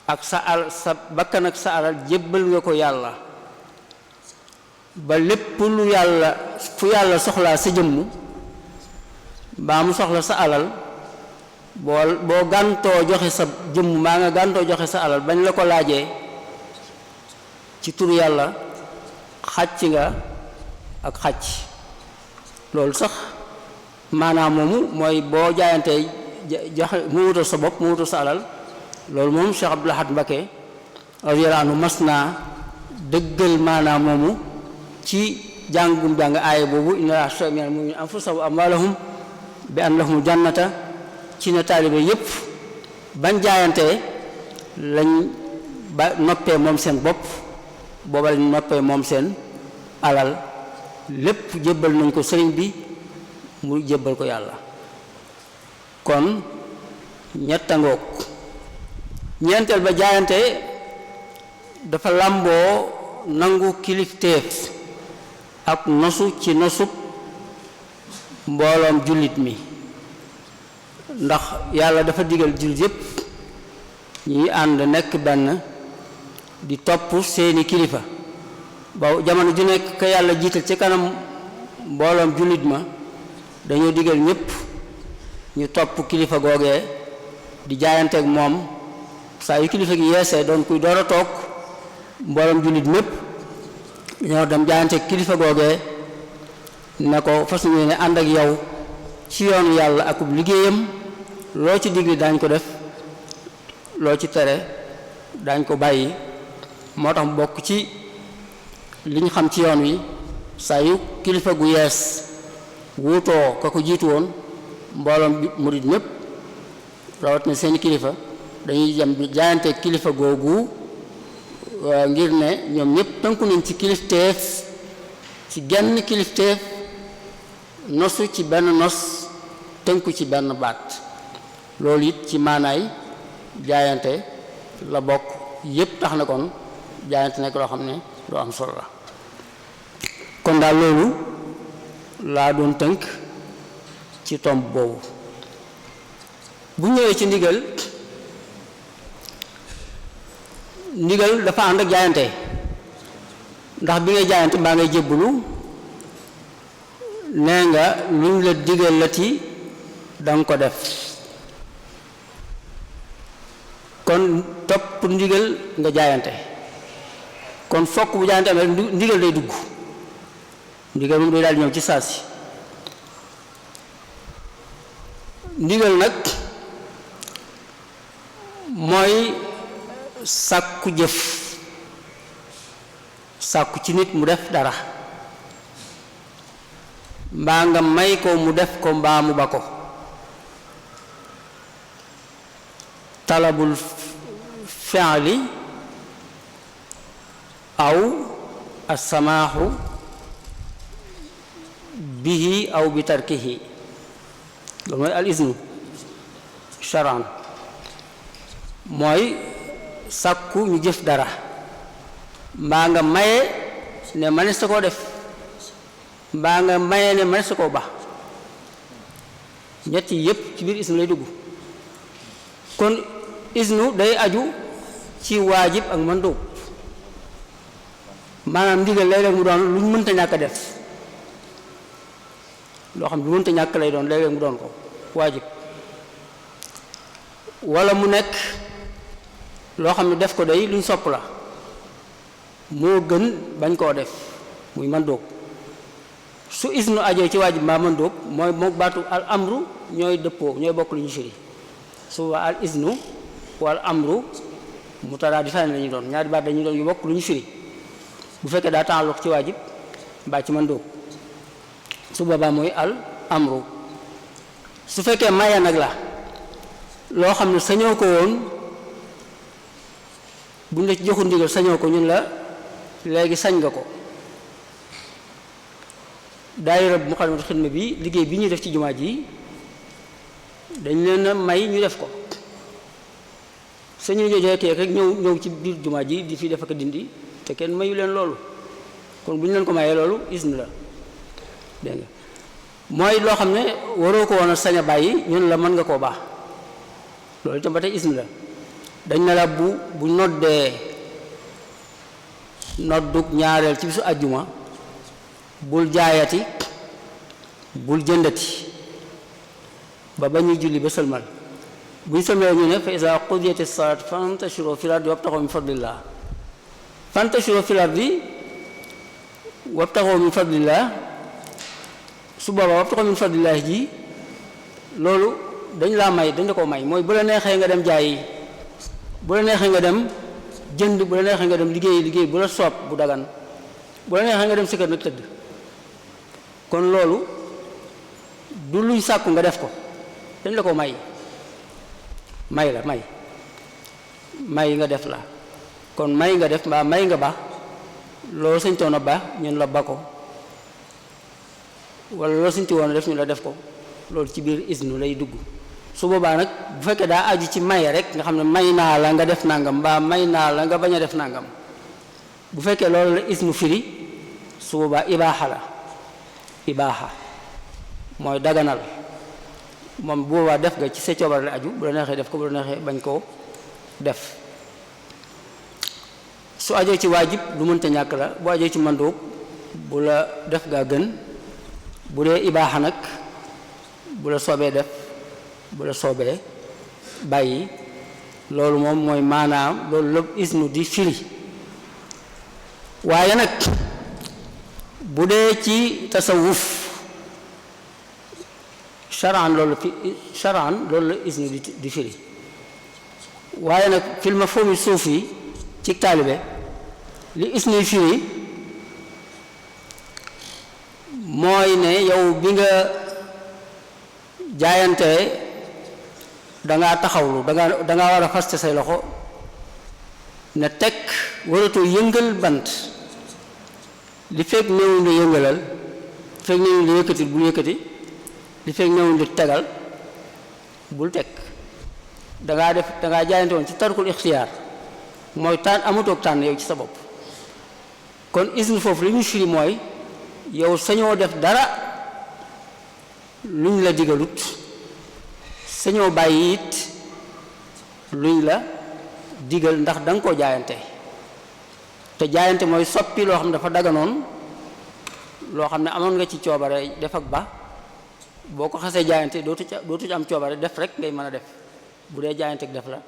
ak sa bakkan ak sa alal jébbal nga ko yàlla ba lépp lu yàlla fu yàlla soxlaa sa jëmm mbaa mu soxla sa alal boo gàntoo joxe sa jëmm maa nga gàntoo joxe sa alal bañ la ko laajee ci turu yàlla xàcc nga ak xàcc loolu sax maanaam moomu mooy boo jaayantee joxe mu wutal sa bopp mu wutal sa alal loolu moom Cheikh Abdoul Ahad Mbacké radiyallahu anhu mas naa dëggal maanaam moomu ci jàngum jàng aaya boobu inna Allaha ashtara minal mu'minina anfusahum wa amwaalahum bi anna lahumul jannata ci ne taalibe yépp bañ jaayantee lañ ba noppee moom seen bopp booba lañ noppee moom seen alal lépp jébbal nañ ko sëriñ bi mu jébbal ko yàlla kon ñettangoog ñeenteel ba jaayante dafa làmboo nangu kilifteef ak nosu ci nosub mbooloom jullit mi ndax yàlla dafa digal jullit yépp ñuy ànd nekk benn di topp seeni kilifa ba jamono ju nekk ka yàlla jiital ci kanam mbooloom jullit ma dañoo digal ñépp ñu topp kilifa googee di jaayanteeg moom saa yu kilifa gi yeesee doon kuy door a toog mbooloom jullit mépp dañoo dem jaayanteeg kilifa googee ne ko fas ñu ne ànd ak yow ci yoonu yàlla akub liggéeyam loo ci digli daañ ko def loo ci tere daañ ko bàyyi moo tax mu bokk ci li ñu xam ci yoon wi saa yu kilifa gu yees wuutoo ka ko jiitu woon mbooloom murid mépp rawat na seen kilifa dañuy dem jaayante kilifa googu ngir ne ñoom ñëpp tënku nañ ci kilifteef ci genn kilifteef nosu ci benn nos tënku ci benn baat loolu it ci maanaay jaayante la bokk yépp tax na kon jaayante nekk loo xam ne lu am solo la kon daal loolu laa doon tënk ci tomb boobu bu ñëwee ci ndigal dafa ànd ak jaayante ndax bi ngay jaayante mbaa ngay jébbalu nee nga luñ la digal lati danga ko def kon topp ndigal nga jaayante kon fokk bu jaayante amee ndigal day dugg ndigal moom day daal di ñëw ci saa si ndigal nag mooy sàkku jëf sàkku ci nit mu def dara mbaa nga may ko mu def ko mbaa mu ba ko talabul fi'li aw as-samaahu bihi aw bi tarkihi loolu mooy al iznu charan mooy sàkku ñu jëf dara mbaa nga maye ne mënees na koo def mbaa nga maye ne mënees na koo ba ñett yi yépp ci biir isnu lay dugg kon isnu day aju ci waajib ak mandub maanaam ndigal léeg-léeg mu doon lu ñu mënta ñàkk a def loo xam ne lu mënta ñàkk lay doon léeg-léeg mu doon ko waajib wala mu nekk loo xam ne def ko day luñ sopp la moo gën bañ koo def muy mandóob su isnu ajoo ci waajib mbaa mandóob mooy moo baatu al amru ñooy dëppoo ñooy bokk lu ñu firi su al isnu wal amru mutaraadifaan lañuy doon ñaari baat dañuy doon yu bokk lu ñu firi bu fekkee daa taalluq ci waajib mbaa ci mandóob su boobaa mooy al amru su fekkee maye nag la loo xam ne sañoo ko woon buñ la ci joxu ndigal sañoo ko ñun la léegi sañ nga ko daayira Muxaddamatul Xidma bi liggéey bi ñuy def ci jumaa ji dañ leen a may ñu def ko sañu jojeekee rek ñëw ci biir jumaa ji di fi def ak dindi te kenn mayu leen loolu kon bu ñu leen ko mayee loolu isnu la dégg nga mooy loo xam ne waroo ko woon a sañ a bàyyi ñun la mën nga koo baax loolu itam ba tey ismu la dañ ne la bu noddee noddug ñaareel ci bisu àjjuma bul jaayati bul jëndati ba ñuy julli ba sëlmal buñ sëlmalee ñu ne fa iza qudiyati salaat fantashiru fil ardi wabtaxu min fadlillah fantashiru fil ardi wabtaxu min fadlillah su boobaa wabtaxu min fadlillah ji loolu dañ laa may dañ la ko may mooy bu la neexee nga dem jaayi bu la neexee nga dem jënd bu la neexee nga dem liggéey bu la soob bu dagan bu la neexee nga dem sa kër nag tëdd kon loolu du luñ sàkku nga def ko dañ la ko may may nga def la kon may nga def mbaa may nga ba loolu sañ toon a ba ñun la ba ko wala loolu sañ woon a def ñu la def ko loolu ci biir isnu lay dugg su boobaa nag bu fekkee daa aju ci maye rek nga xam ne may naa la nga def nangam mbaa may naa la nga bañ a def nangam bu fekkee loolu la isnu firi su boobaa ibaaxa la ibaaxa mooy daganal moom bu boobaa def nga ci sa coobare la aju bu la neexee def ko bu la neexee bañ koo def su ajoo ci waajib lu mënta ñàkk la bu ajoo ci manduub bu la def gaa gën bu dee ibaaxa nag bu la soobee def bu la soobee bàyyi loolu moom mooy maanaam loolu lépp isnu di firi waaye nag bu dee ci tasawuf shar'an loolu la isnu di firi waaye nag fil mafhumi suufi ci taalibe li isnuy firi mooy ne yow bi nga jaayante dangaa taxawlu dangaa war a faste say loxo ne tekk waratoo yëngal bant li fekk néewuñ la yëngalal li fekk néewuñ la yëkkati bul yëkkati li fekk néewuñ la tegal bul teg dangaa jaayante woon ci tarkul ixtiyaar mooy tànn amutoog tànn yow ci sa bopp kon isnu foofu li muy firi mooy yow sañoo def dara luñ la digalut sañoo bàyyi it luñ la digal ndax da nga koo jaayante te jaayante mooy soppi loo xam ne dafa daganoon loo xam ne amoon nga ci coobare def ak ba boo ko xasee jaayante dootu ci am coobare def rek ngay mën a def bu dee jaayante ak def la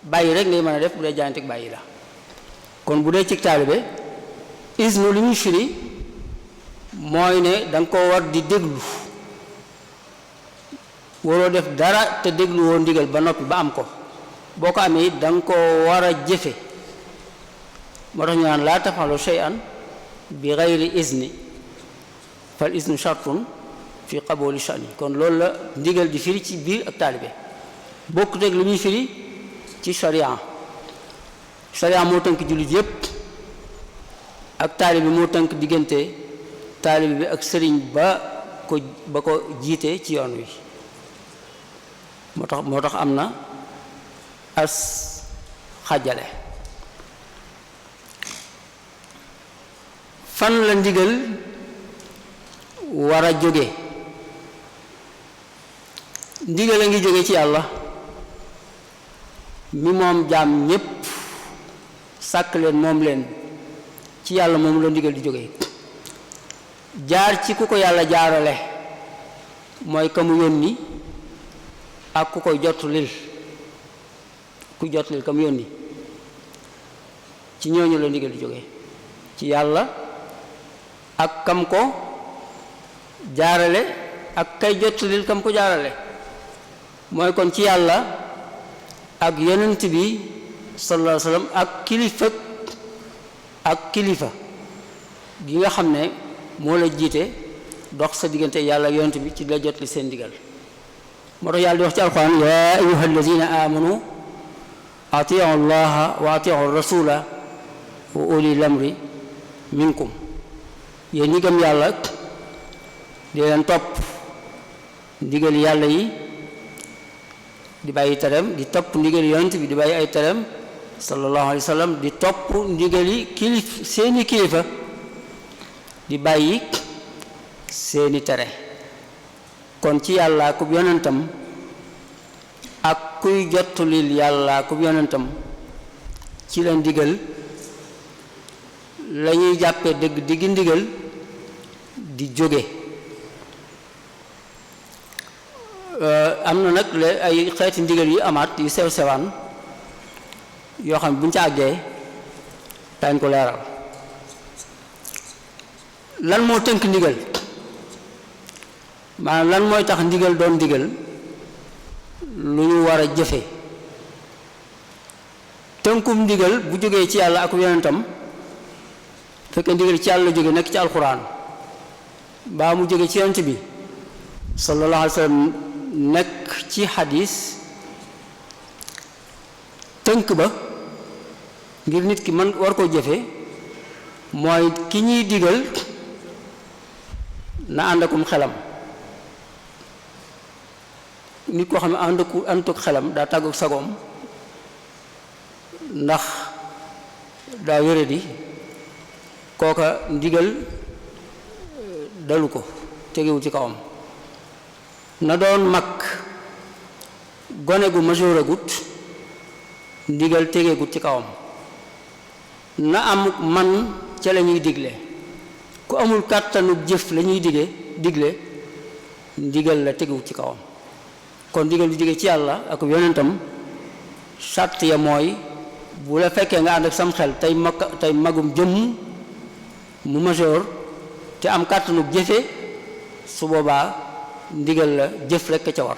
bàyyi rek ngay mën a def bu dee jaayante ak bàyyi la kon bu dee ci taalibe isnu li muy firi mooy ne da nga koo war di déglu waroo def dara te déglu woo ndigal ba noppi ba am ko boo ko amee it da nga koo war a jëfe moo tax ñu naan laa tafalu shay'an bi gayri izni fal iznu shartun fi qaboli sha'ni kon loolu la ndigal di firi ci biir ak taalibe bokk teg lu muy firi ci sharia moo tënk jullit yépp ak taalibe moo tënk diggante taalibe bi ak sëriñ ba ko jiite ci yoon wi moo tax am na as xajale fan la ndigal war a jóge ndigal a ngi jóge ci yàlla mi moom jaam ñépp sàkk leen moom leen ci yàlla moom la ndigal di jóge jaar ci ku ko yàlla jaarale mooy ka mu yónni ak ku koy jottulil ka mu yónni ci ñooñu la ndigal di jóge ci yàlla ak kam ko jaarale ak kay jottulil kam ko jaarale mooy kon ci yàlla ak yonent bi sallallahu alayhi wa sallam ak kilifa gi nga xam ne moo la jiite dox sa diggante yàlla ak yonent bi ci la jot li seen digal moo tax yàlla di wax ci alquran yaa ayuha alladina amanu atiu llaha wa atiu rasula wa uli lamri minkum yéen ñi gëm yàlla di leen topp ndigal yàlla yi di bàyyi tereem di topp ndigal yonent bi di bàyyi ay tereem sallallahu alayhi wa sallam di topp ndigali seeni kilifa di bàyyi seeni tere kon ci yàlla akub yonentam ak kuy jottulil yàlla akub yonentam ci la ndigal la ñuy jàppee dëgg diggi ndigal di jóge am na nag ay xeeti ndigal yu amaat yu sew sewaan yoo xam ne bu ñu ca àggee daañ ko leeral lan moo tënk ndigal maanaam lan mooy tax ndigal doon ndigal lu ñu war a jëfe tënkum ndigal bu jógee ci yàlla ak yonentam fekkee ndigal ci yàlla jóge nekk ci alxuraan baa mu jóge ci yonent bi sallallahu alayhi wa sallam nekk ci xadis tënk ba ngir nit ki man war koo jëfe mooy ki ñuy digal na ànd akum xelam nit koo xam ne ànduk xelam daa tàggu sagoom ndax daa wéradi kooka ndigal dalu ko tegewu ci kawam na doon mag gone gu majeur agut ndigal tegeegut ci kawam na am man ca la ñuy digle ku amul kàttanu jëf la ñuy digle ndigal la tegewu ci kawam kon ndigal lu jóge ci yàlla ak yonentam sàtt ya mooy bu la fekkee nga ànd ak sam xel tey magum jëmm mu majeur te am kàttanu jëfe su boobaa ndigal la jëf rekk ca war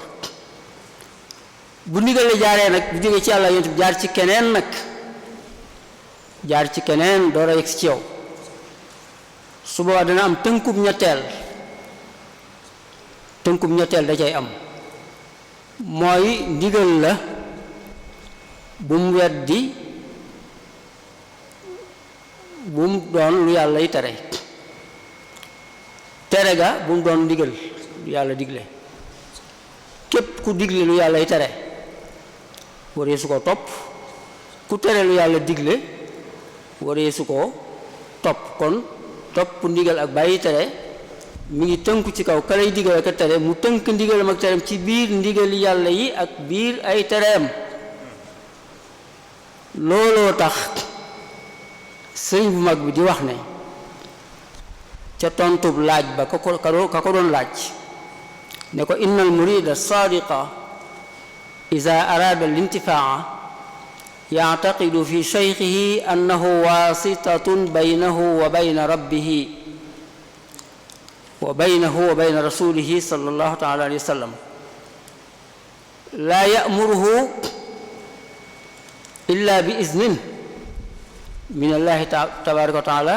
bu ndigal la jaaree nag bu jógee ci yàlla yonent bi jaar ci keneen nag jaar ci keneen door a yegg ci yow su boobaa dana am tënkub ñetteel da cay am mooy ndigal la bu mu weddi bu mu doon lu yàlla yi tere ga bu mu doon ndigal lu yàlla digle képp ku digle lu yàlla yi tere waree su ko topp ku tere lu yàlla digle waree su ko topp kon topp ndigal ak bàyyi tere mi ngi tënku ci kaw ka lay digal ak tere mu tënk ndigalam ak tereem ci biir ndigali yàlla yi ak biir ay tereem looloo tax sëriñ bu mag bi di wax ne ca tontub laaj ba ka ko doon laaj ne ko inna al murida sadiqa ida araada al intifaa yactaqidu fi shaykhihi annahu waasitatun baynahu wa bayna rabbihi wa bayna rasulihi sallallahu taala alayhi wa sallam laa yamuruhu illa bi iznin min allahi tabaraka wa taala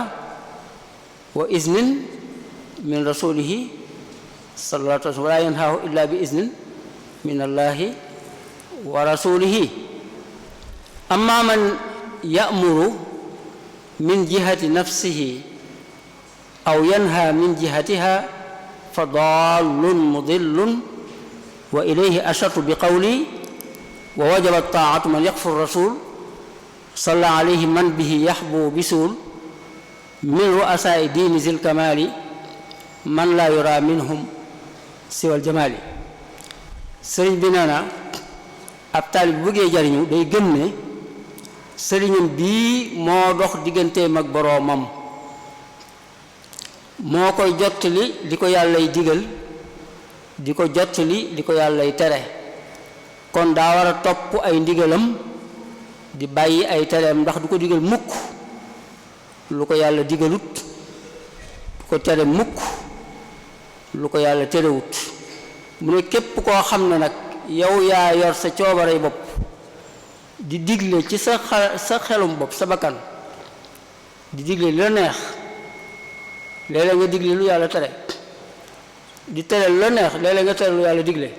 wa iznin min rasulihi sallallahu alayhi wa sallam wala yanhaahu illa bi iznin min allahi wa rasulihi amma man ya'muru min jihati nafsihi aw yanha min jihatiha fa dallun mudillun wa ilayhi ashartu bi qawli wa wajaba taatu man yakfur rasul salla alayhi man bihi yaxbu bisul min ru'asaai diini zil kamali man laa yura minhum siwal jamaali sëriñ bi nee na ab taalib bu bëggee jariñu day gëm ne sëriñam bii moo dox digganteem ak boroomam moo koy jottali li ko yàllay digal di ko jottali li ko yàllay tere kon daa war a topp ay ndigalam di bàyyi ay tereem ndax du ko digal mukk lu ko yàlla digalut du ko tere mukk lu ko yàlla terewut mu ne képp koo xam ne nag yow yaa yor sa coobarey bopp di digle ci sa xelum bopp sa bakkan di digle lu la neex léeg-léeg nga digle lu yàlla tere di tere lu la neex léeg-léeg nga tere lu yàlla digle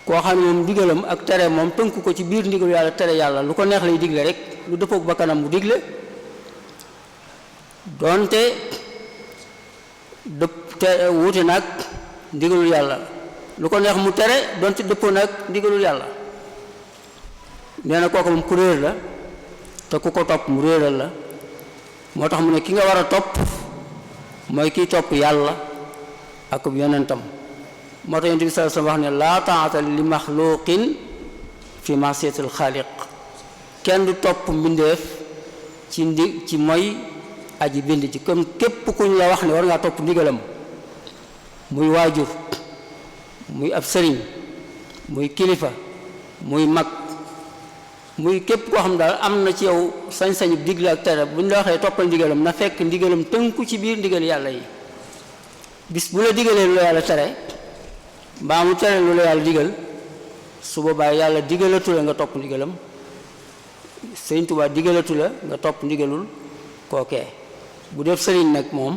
koo xam ne moom digalam ak tere moom tënku ko ci biir ndigalu yàlla tere yàlla lu ko neex lay digle rek lu dëppook bakkanam mu digle doonte te wuute nag ndigalul yàlla lu ko neex mu tere doonte dëppoo nag ndigalul yàlla nee na kooku moom ku réer la te ku ko topp mu réeral la moo tax mu ne ki nga war a topp mooy kiy topp yàlla ak yonentam moo tax yonent bi sallallahu alayhi wasallam wax ne laa taata li maxluqin fi masiyatil xaaliq kenn du topp mbindeef ci mooy aji bind ci comme képp kuñ la wax ne war ngaa topp ndigalam muy waajur muy ab sëriñ muy kilifa muy mag muy képp koo xam daal am na ci yow sañ-sañu digle ak tere bu ñu la waxee toppal ndigalam na fekk ndigalam tënku ci biir ndigal yàlla yi bis bu la digalee lu la yàlla tere mbaa mu tere lu la yàlla digal su boobaa yàlla digalatu la nga topp ndigalam Sëriñ Tuubaa digalatu la nga topp ndigalul kookee bu def sëriñ nag moom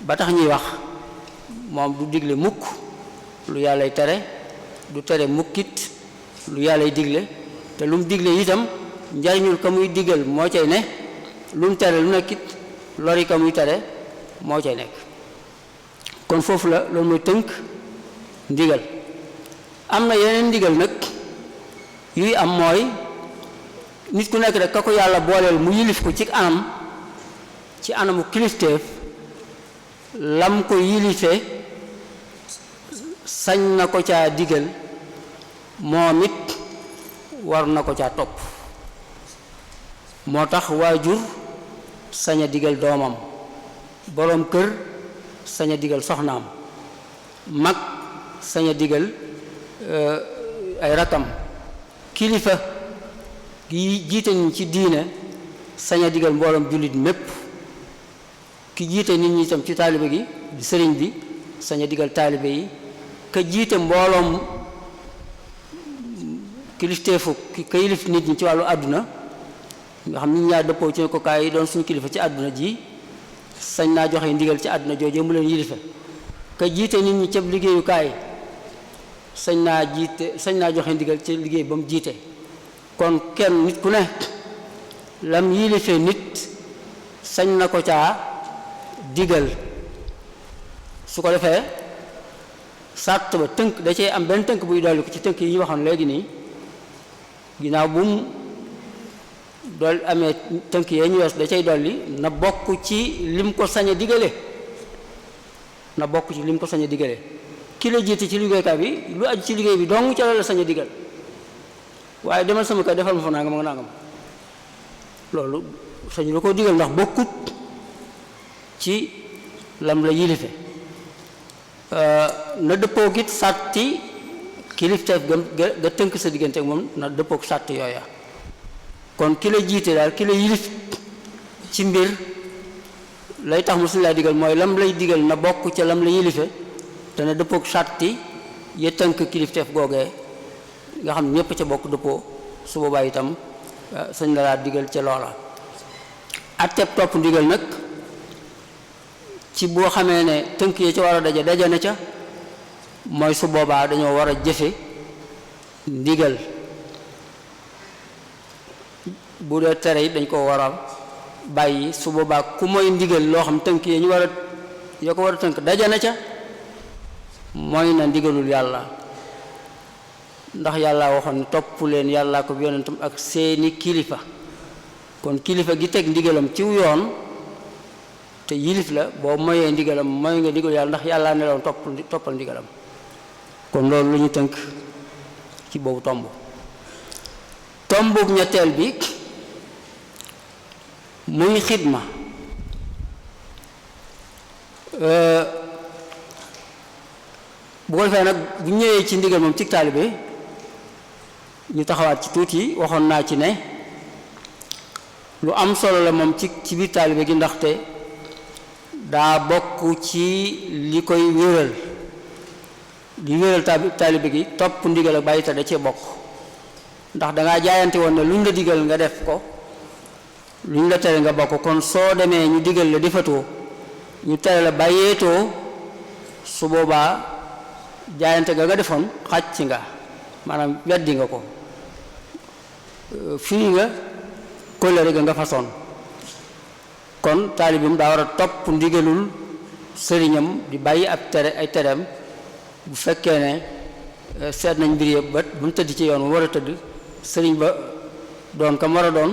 ba tax ñuy wax moom du digle mukk lu yàllay tere du tere mukkit lu yàllay digle te lu mu digle itam njariñul ka muy digal moo cay ne lu mu tere lu nekkit lori ka muy tere moo cay nekk kon foofu la loolu mooy tënk ndigal am na yeneen ndigal nag yuy am mooy nit ku nekk rek ka ko yàlla booleel mu yilif ko ci anamu kilifteef lam ko yilife sañ na ko caa digal moom it war na ko caa topp. moo tax waajur sañ a digal doomam, boroom kër sañ a digal soxnaam, mag sañ a digal ay rakam, kilifa gi jiite nit ñi ci diine sañ a digal mbooloom jullit mépp, ki jiite nit ñi itam ci taalibe gi di sëriñ bi sañ a digal taalibe yi, ka jiite mbooloom kilifteefu ka yilif nit ñi ci wàllu àdduna nga xam nit ñaar dëppoo ci ne ko kaay yi doon suñu kilifa ci àdduna ji sañ naa joxe ndigal ci àdduna joojee mu leen yilife, ka jiite nit ñi ca liggéeyukaay sañ naa joxe ndigal ci liggéey ba mu jiite. kon kenn nit ku ne lam yilife nit sañ na ko caa digal. su ko defee sàrt ba tënk da cee am benn tënk buy dolli ko ci tënk yi ñu waxoon léegi nii, ginnaaw bu mu dool amee tënk yee ñu wees da cay dolli na bokk ci lim ko sañ a digale, na bokk ci lim ko sañ a digale. ki la jiite ci liggéeykaay bi lu aju ci liggéey bi dong ca la sañ a digal, waaye demal sama kay defal ma fa nangam ak nangam loolu sañu la koo digal ndax bokkut ci lam la yilife. na dëppoo git sàtti kilifteef ga tënk sa diggante ak moom na dëppook sàtt yooya. kon ki la jiite daal ki la yilif ci mbir lay tax mu suñ laa digal mooy lam lay digal na bokk ca lam la yilife te na dëppook sàtti ya tënk kilifteef googee nga xam ñépp ca bokk dëppoo. su boobaa itam sañ la laa digal ca loola. atteb topp ndigal nag ci boo xamee ne tënk yi ca war a daje na ca mooy su boobaa dañoo war a jëfe ndigal. bu dee tere yi dañ ko war a bàyyi. su boobaa ku mooy ndigal loo xam tënk yi ñu war a yoo ko war a tënk daje na ca mooy na ndigalul yàlla, ndax yàlla waxoon ne topp leen yàllaa ko yonentam ak seeni kilifa. kon kilifa gi teg ndigalam ciw yoon te yilif la boo moyee ndigalam mooy nga ndigal yàlla, ndax yàlla ne loon toppal ndigalam. kon loolu lu ñu tënk ci boobu tomb. tombub ñetteel bi muy xidma. bu ko defee nag bu ñëwee ci ndigal moom ci taalibe ñu taxawaat ci tuuti. waxoon naa ci ne lu am solo la moom ci biir taalibe gi, ndaxte daa bokk ci li koy wéral, li wéral taalibe gi topp ndigal ak bàyyi te da cee bokk. ndax dangaa jaayante woon ne luñ la digal nga def ko, luñ la tere nga bokk. kon soo demee ñu digal la defatoo, ñu tere la bàyyeetoo, su boobaa jaayante nga defoon xàcc nga, maanaam weddi nga ko, fii nga kóllëre ga nga façon. kon taalibam daa war a topp ndigalul sëriñam di bàyyi ay tereem bu fekkee ne seet nañ mbir yëpp ba bu mu tëdd ci yoon mu war a tëdd, sëriñ ba doon kam war a doon,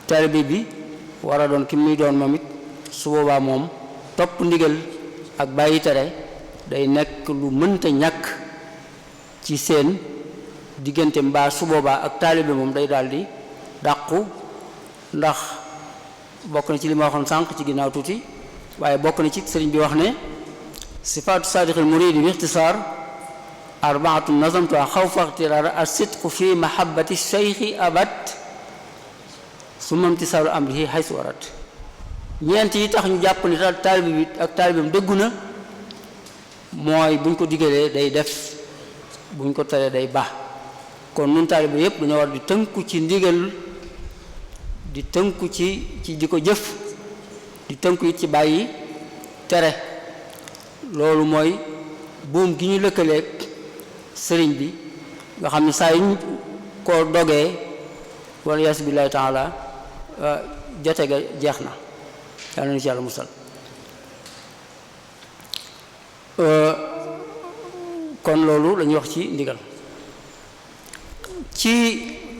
taalibe bi war a doon ki muy doon moom it. su boobaa moom topp ndigal ak bàyyi tere day nekk lu mënta ñàkk ci seen diggante. mbaa su boobaa ak taalibe moom day daal di dàqu, ndax bokk na ci li ma waxoon sànq ci ginnaaw tuuti, waaye bokk na ci sëriñ bi wax ne sifaatu saadiqil muridi bi ixtisaar arbaatu nazamtuha xawfa ixtiraar as-sidqu fi mahabbati cheikhi abad summa imtisaalu amrihi haysu warat. ñeent yi tax ñu jàpp ni taalibe bi ak taalibeem dëggu na mooy buñ ko digalee day def, buñ ko teree day baax. kon nun taalibe yépp dañoo war di tënku ci ndigal, di tënku ci di ko jëf, di tënku it ci bàyyi tere. loolu mooy buum gi ñu lëkkaleeg sëriñ bi nga xam ne saa yu ñu ko dogee wala yaasu billaahi taala jote ga jeex na. yàlla na ci yàlla musal. kon loolu lañuy wax ci ndigal. ci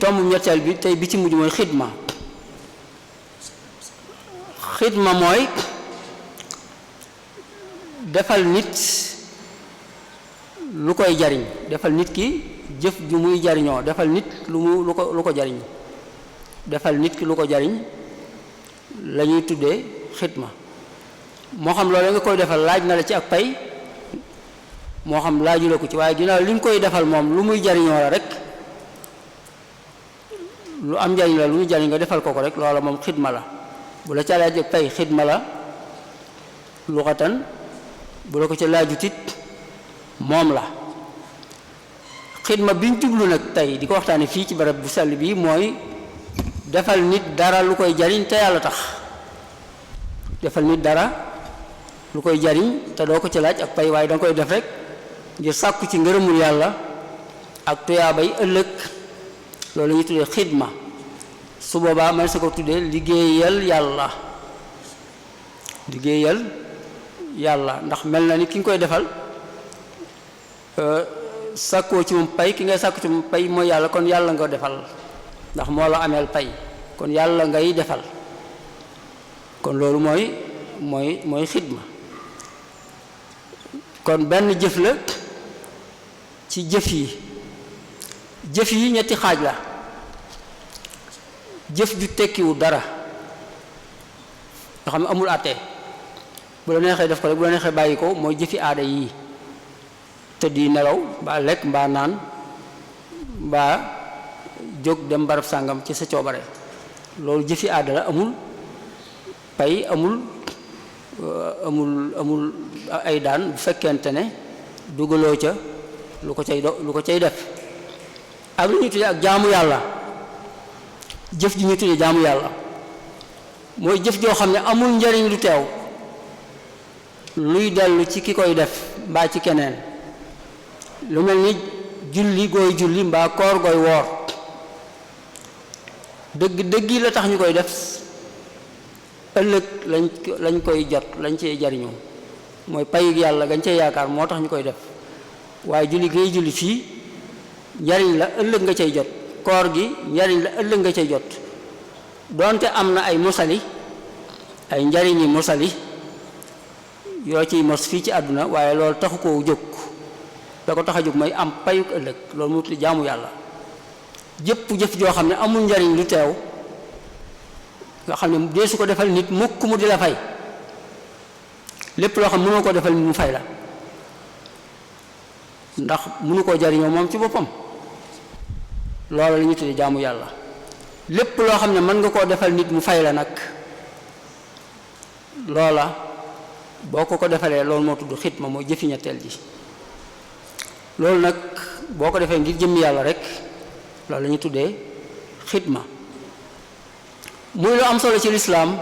tomb ñetteel bi tey bi ci mujj mooy xidma. xidma mooy defal nit lu koy jariñ, defal nit ki jëf ju muy jariñoo, defal nit lu ko jariñ, defal nit ki lu ko jariñ la ñuy tuddee xidma. moo xam loolu nga koy defal laaj na la ci ak pay, moo xam laaju la ko ci, waaye ginnaaw li nga koy defal moom lu muy jariñoo la rek, lu am njariñ la, lu muy jariñ nga defal ko rek, loola moom xidma la. bu la ca laaj ak pay xidma la luxatan, bu la ko ca laajutit moom la. xidma bi ñu jublu nag tey di ko waxtaane fii ci barab bu sell bi mooy defal nit dara lu koy jariñ te yàlla tax, defal nit dara lu koy jariñ te doo ko ci laaj ak pay, waaye danga koy def rek ngir sàkku ci ngërëmul yàlla ak tuyaabay ëllëg, loolu ñu tuddee xidma. su boobaa man sa ko tuddee liggéeyal yàlla, liggéeyal yàlla, ndax mel na ni ki nga koy defal sàkkoo ci moom pay, ki ngay sàkku ci moom pay mooy yàlla, kon yàlla nga defal ndax moo la ameel pay, kon yàlla ngay defal, kon loolu mooy xidma. kon benn jëf la ci jëf yi ñetti xaaj la. jëf ju tekkiwu dara nga xam ne amul àtte, bu la neexee def ko rek, bu la neexee bàyyi ko, mooy jëfi aada yii, tëdd yi nelaw mbaa lekk mbaa naan mbaa jóg dem barab sàngam ci sa coobare, loolu jëfi aada la, amul pay, amul ay daan bu fekkente ne dugaloo ca lu ko cay def. ak lu ñu tuddee ak jaamu yàlla, jëf ji ñu tuddee jaamu yàlla mooy jëf joo xam ne amul njariñ lu teew luy dellu ci ki koy def mbaa ci keneen, lu mel ni julli gooy julli mbaa koor gooy woor, dëgg yi la tax ñu koy def, ëllëg lañ koy jot, lañ cee jariñoo, mooy payug yàlla gañ cee yaakaar moo tax ñu koy def. waaye julli ngay julli fii njariñ la ëllëg nga cay jot, koor gi njariñ la ëllëg nga cay jot, doonte am na ay mosali, ay njariñi mosali yoo ciy mos fii ci àdduna, waaye loolu taxu koo jóg, da ko tax a jóg mooy am payug ëllëg, loolu mu tudd jaamu yàlla. jëpp jëf joo xam ne amul njariñ lu teew nga xam ne dee su ko defal nit mukk mu di la fay, lépp loo xam mënoo ko defal nit mu fay la, ndax mënu koo jariñoo moom ci boppam, loolu la ñu tuddee jaamu yàlla. lépp loo xam ne mën nga koo defal nit mu fay la nag, loola boo ko defalee loolu moo tudd xidma, mooy jëfi ñetteel ji. loolu nag boo ko defee ngir jëmmi yàlla rek, loolu la ñu tuddee xidma. muy lu am solo ci lislaam,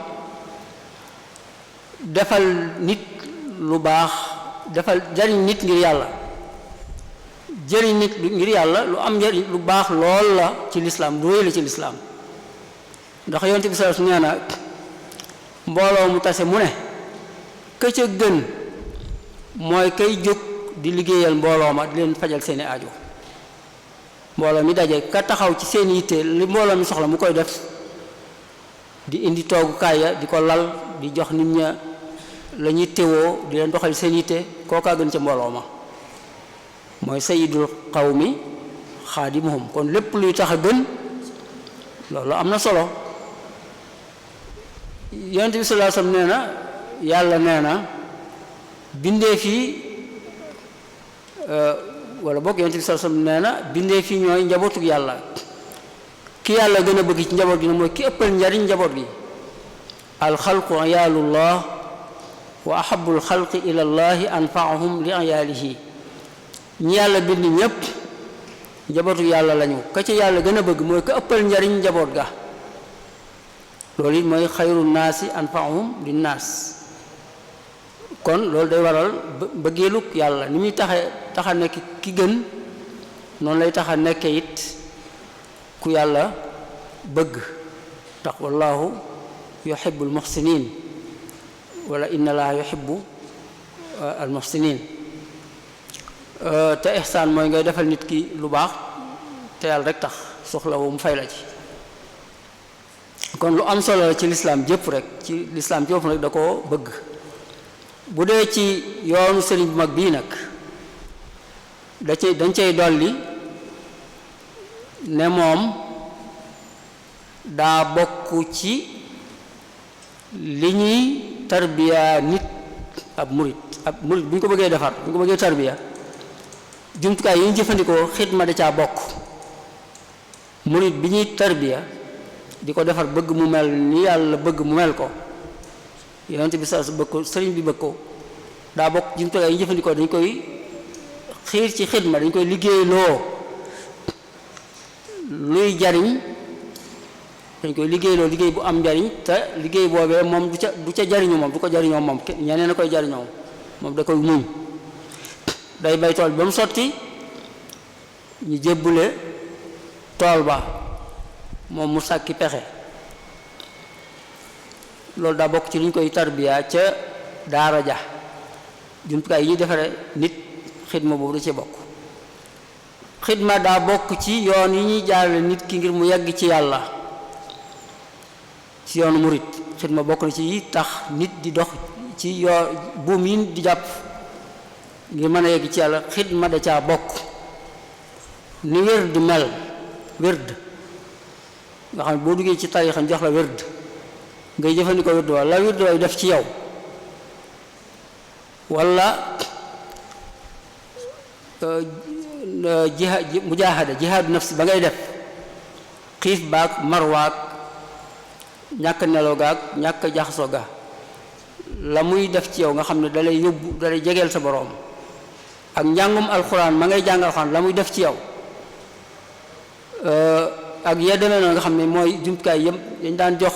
defal nit lu baax, defal jariñ nit ngir yàlla, jëriñ nit ngir yàlla lu am njariñ lu baax lool la ci lislaam, lu rëy la ci lislaam. ndax yonent bi sallallahu alayhi wasallam nee na mbooloo mu tase mu ne ka ca gën mooy kay jóg di liggéeyal mbooloo ma di leen fajal seeni aajo. mbooloo mi daje ka taxaw ci seen yitte li mbooloo mi soxla mu koy def, di indi toogukaay ya di ko lal, di jox nit ña la ñuy teewoo, di leen doxal seen yitte, kookaa gën ca mbooloo ma, mooy sayyidul qawmi xaadimuhum. kon lépp luy tax a gën loolu am na solo. yonent bi sallallahu alayhi wasallam nee na, yàlla nee na bindee fii wala boog yonent bi sallallahu alayhi wasallam nee na bindee fii ñooy njabootu yàlla, ki yàlla gën a bëgg ci njaboot gi nag mooy ki ëppal njariñ njaboot gi. alxalqu ayaalullah wa ahabul xalqi ila llahi anfaahum li ayaalihi. ñi yàlla bind ñépp njabootu yàlla lañu, ka ci yàlla gën a bëgg mooy ka ëppal njariñ njaboot ga. loolu it mooy xayru naasi anfaahum linnaas. kon loolu day waral bëggeelug yàlla ni muy taxa nekk ki gën, noonu lay taxa nekke it ku yàlla bëgg. ndax wallahu yuhibbu almuhsinin wala inna allaha yuhibbu almuhsinin. te ihsaan mooy ngay defal nit ki lu baax te yàlla rek tax, soxla wu mu fay la ci. kon lu am solo la ci lislaam jëpp rek, ci lislaam jëpp rek da koo bëgg. bu dee ci yoonu sëriñ bu mag bii nag dañ cay dolli ne moom daa bokk ci li ñuy tarbiya nit ab murit bu ñu ko bëggee defar bu ñu ko bëggee tarbiya jumtukaay yi ñu jëfandikoo xidma da caa bokk. murit bi ñuy tarbiya di ko defar bëgg mu mel ni yàlla bëgg mu mel ko yonent bi sa bëgg ko sëriñ bi bëgg ko daa bokk jumtukaay yi ñu jëfandikoo dañ koy xiir ci xidma dañ koy liggéey loo luy jariñ dañ koy liggéeyloo liggéey bu am njariñ te liggéey boobee moom du ca jariñu moom du ko jariñoo moom ñeneen a koy jariñoo moom da koy muñ day bay tool ba mu sotti ñu jébbule tool ba moom mu sàkki pexe loolu daa bokk ci li ñu koy tarbiya ca daara ja jumtukaay yi ñuy defare nit xidma boobu da ci bokk. xidma daa bokk ci yoon yi ñuy jaarale nit ki ngir mu yegg ci yàlla ci yoonu murit xidma bokk na ci yi tax nit di dox ci yoo buum yi di jàpp ngir mën a yegg ci yàlla xidma da caa bokk. ni wérd mel wérd nga xam ne boo duggee ci tarixa jox la wérd ngay jëfandikoo wérd wala la wérd way def ci yow wala jihaadu nafsi ba ngay def xiif baag marwaag ñàkk nelaw gaag ñàkk jaxasoo ga la muy def ci yow nga xam ne dalay yóbbu dalay jegeel sa boroom ak njàngum alxuraan ma ngay jàng alxuraan la muy def ci yow ak ya demee noonu nga xam ne mooy jumtukaay yëm dañ daan jox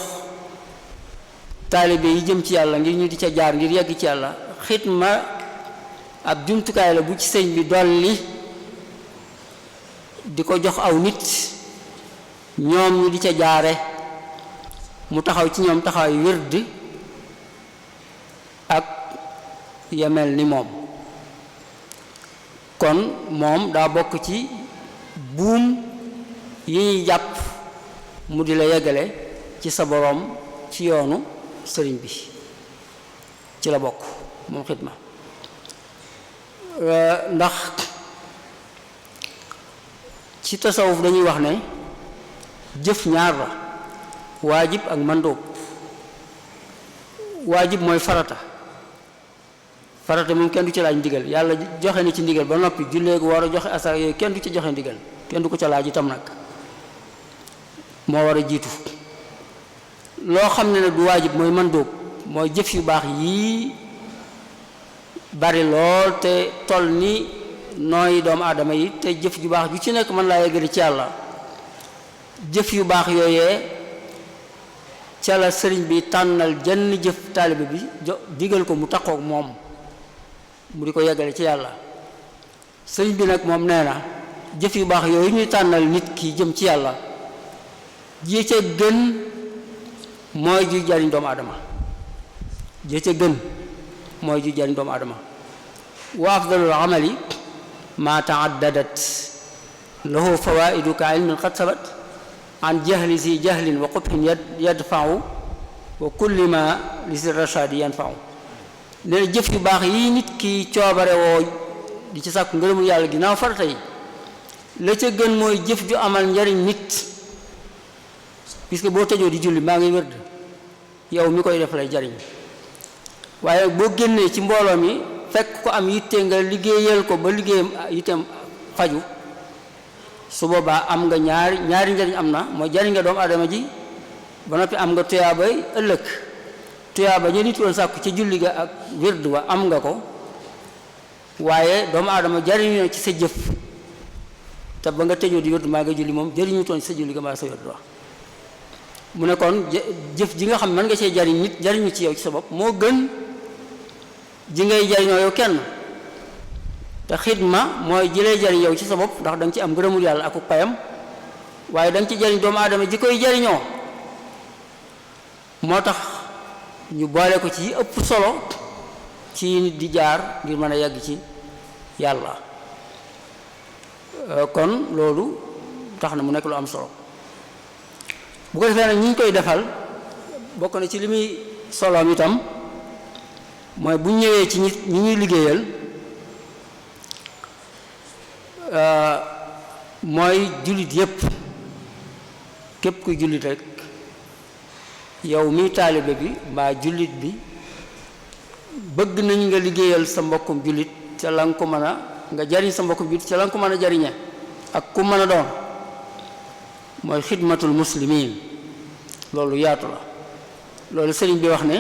taalibe yi jëm ci yàlla ngir ñu di ca jaar ngir yegg ci yàlla xidma ab jumtukaay la bu ci sëñ bi dolli di ko jox aw nit ñoom ñu di ca jaare mu taxaw ci ñoom taxawaay wird ak yemel ni moom kon moom daa bokk ci buum yi ñuy jàpp mu di la yeggale ci sa boroom ci yoonu sëriñ bi ci la bokk moom xidma ndax ci tasawuf dañuy wax ne jëf ñaar la waajib ak mandóob waajib mooy farata moom kenn du ci laaj ndigal yàlla joxe na ci ndigal ba noppi jullee gu war a joxe asaka yooyu kenn du ci joxe ndigal kenn du ko ca laaj itam nag moo war a jiitu loo xam ne nag du waajib mooy mandóob mooy jëf yu baax yii bari lool te toll ni nooy doomu aadama yi te jëf ju baax ju ci nekk mën laa yeggale ci yàlla jëf yu baax yooyee ca la sëriñ bi tànnal jenn jëf taalibe bi digal ko mu takkook moom mu di ko yeggale ci yàlla sëriñ bi nag moom nee na jëf yu baax yooyu ñuy tànnal nit ki jëm ci yàlla ji ca gën mooy ju jariñ doomu aadama ji ca gën mooy ju jariñ doomu aadama wa afdalul amali ma taaddadat lahu fawaidu ka ilmin qad sabat an jahli si jahlin wa qubhin yadfau wa kulli ma li si rashadi yanfau nee na jëf yu baax yi nit ki coobare woo di ci sàkku ngërëmu yàlla ginnaaw farata yi la ca gën mooy jëf ju amal njariñ nit puisque boo tëjoo di julli maa ngi wérd yow mi koy def lay jariñ waaye boo génnee ci mbooloo mi fekk ko am yitte nga liggéeyal ko ba liggéeyam yitteem faju su boobaa am nga ñaari njariñ am na mooy jariñ nga doomu aadama ji ba noppi am nga tuyaabay ëllëg tuyaaba ñu nit woon sàkku ca julli ga ak wérd wa am nga ko waaye doomu aadama jariñu ci sa jëf te ba nga tëjoo di wérd maa nga julli moom jariñu toon ci sa julli ga maa sa wérd wa mu ne kon jëf ji nga xam mën nga cee jariñ nit jariñu ci yow ci sa bopp moo gën ji ngay jariñoo yow kenn te xidma mooy ji lay jariñ yow ci sa bopp ndax da nga ci am ngërëmul yàlla ak payam waaye da nga ci jariñ doomu aadama ji koy jariñoo moo tax ñu boole ko ci ëpp solo ci nit di jaar ngir mën a yàgg ci yàlla kon loolu tax na mu nekk lu am solo bu ko defee nag ñi ñu koy defal bokk na ci li muy soloom itam mooy bu ñëwee ci ñi ñuy liggéeyal mooy jullit yépp képp kuy jullit rek yow miy taalibe bi mbaa jullit bi bëgg nañ nga liggéeyal sa mbokkum jullit ca la nga ko mën a nga jariñ sa mbokkum jullit ca la nga ko mën a jariñe ak ku mën a doon mooy xidmatul muslimin loolu yaatu la loolu sëriñ bi wax ne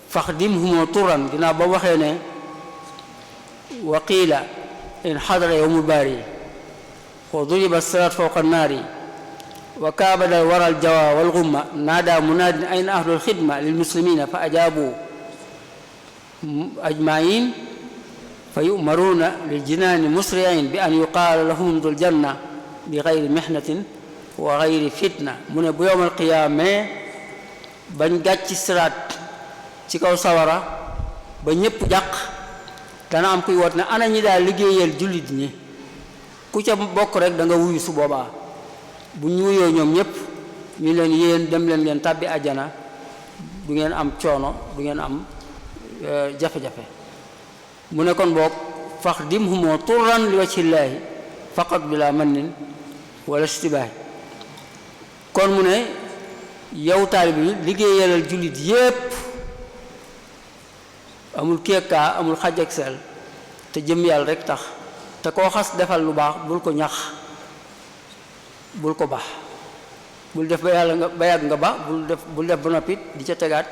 faxdimhumoo turan ginnaaw ba waxee ne wa qiila in xadara yowmul baari wa duriba siraat fawqa naari wa kaabadal waral jawa wal gumma naada munaadin ayna ahlul xidma lil muslimina fa ajaabu ajmain fa yu'maruuna lil jinaani musri'in bi an yuqaala lahum dul janna bi gayri mihnatin wa gayri fitna mu ne bu yowmal qiyaame bañ gàcc siraat ci kaw sawara ba ñépp jàq dana am kuy woot ne ana ñi daal liggéeyal jullit ñi ku ca bokk rek da nga wuyu su boobaa bu ñu wuyoo ñoom ñépp ñu leen yéen dem leen ngeen tàbbi àjjana du ngeen am coono du ngeen am jafe-jafe mu ne kon boog faxdimhumoo turran li wajhillaahi faqat bila mannin wala istibaahi kon mu ne yow taalib bi liggéeyalal jullit yépp amul kéekaa amul xaj ak seel te jëm yàlla rek tax te koo xas defal lu baax bul ko ñax bul ko baax bul def ba yàlla nga ba yàgg nga ba bul def ba noppit di ca tegaat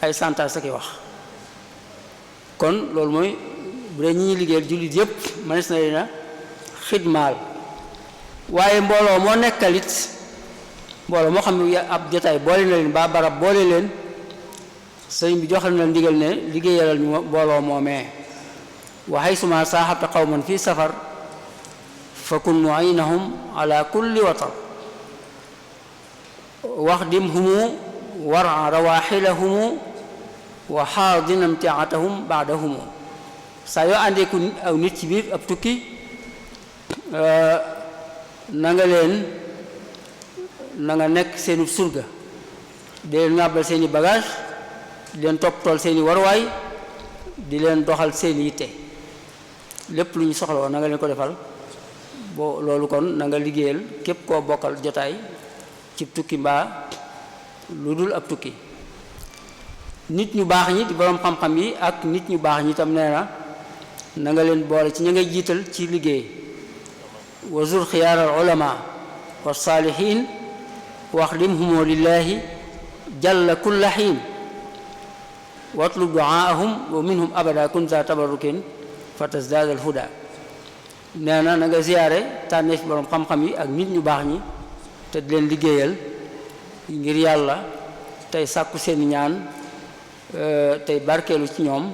ay santaas ak i wax kon loolu mooy bu dee ñi ñuy liggéeyal jullit yépp manes na leen a xidmaal waaye mbooloo moo nekkalit mbooloo moo xam ne ab jotaay boole na leen ba barab boole leen sëriñ bi joxal na ndigal ne liggéeyalal ñu mbooloo moomee wa haysuma saaxabta qawman fi safar fa kun mu'inahum ala kulli watar waxdimhumu wara rawaxilahumu wa xaadina imtiatahum baadahumu saa yoo àndee ku aw nit ci biir ab tukki na nga nekk seeni surga di leen nàbbal seeni bagage di leen toppatool seeni waruwaay di leen doxal seeni yitte lépp lu ñu soxla woon na nga leen ko defal boo loolu kon na nga liggéeyal képp koo bokkal jotaay ci tukki mbaa lu dul ab tukki nit ñu baax ñi di boroom xam-xam yi ak nit ñu baax ñi tam nee na nga leen boole ci ña ngay jiital ci liggéey wa zur xiyaaral ulama wa saalihin waxdimhumoo lillahi jalla kulla xiin watlub duaahum wa minhum abada kun za tabarukin fa tasdaadal huda nee na nga ziyaare tànnee fi boroom xam-xam yi ak nit ñu baax ñi te di leen liggéeyal ngir yàlla tey sàkku seeni ñaan tey barkeelu ci ñoom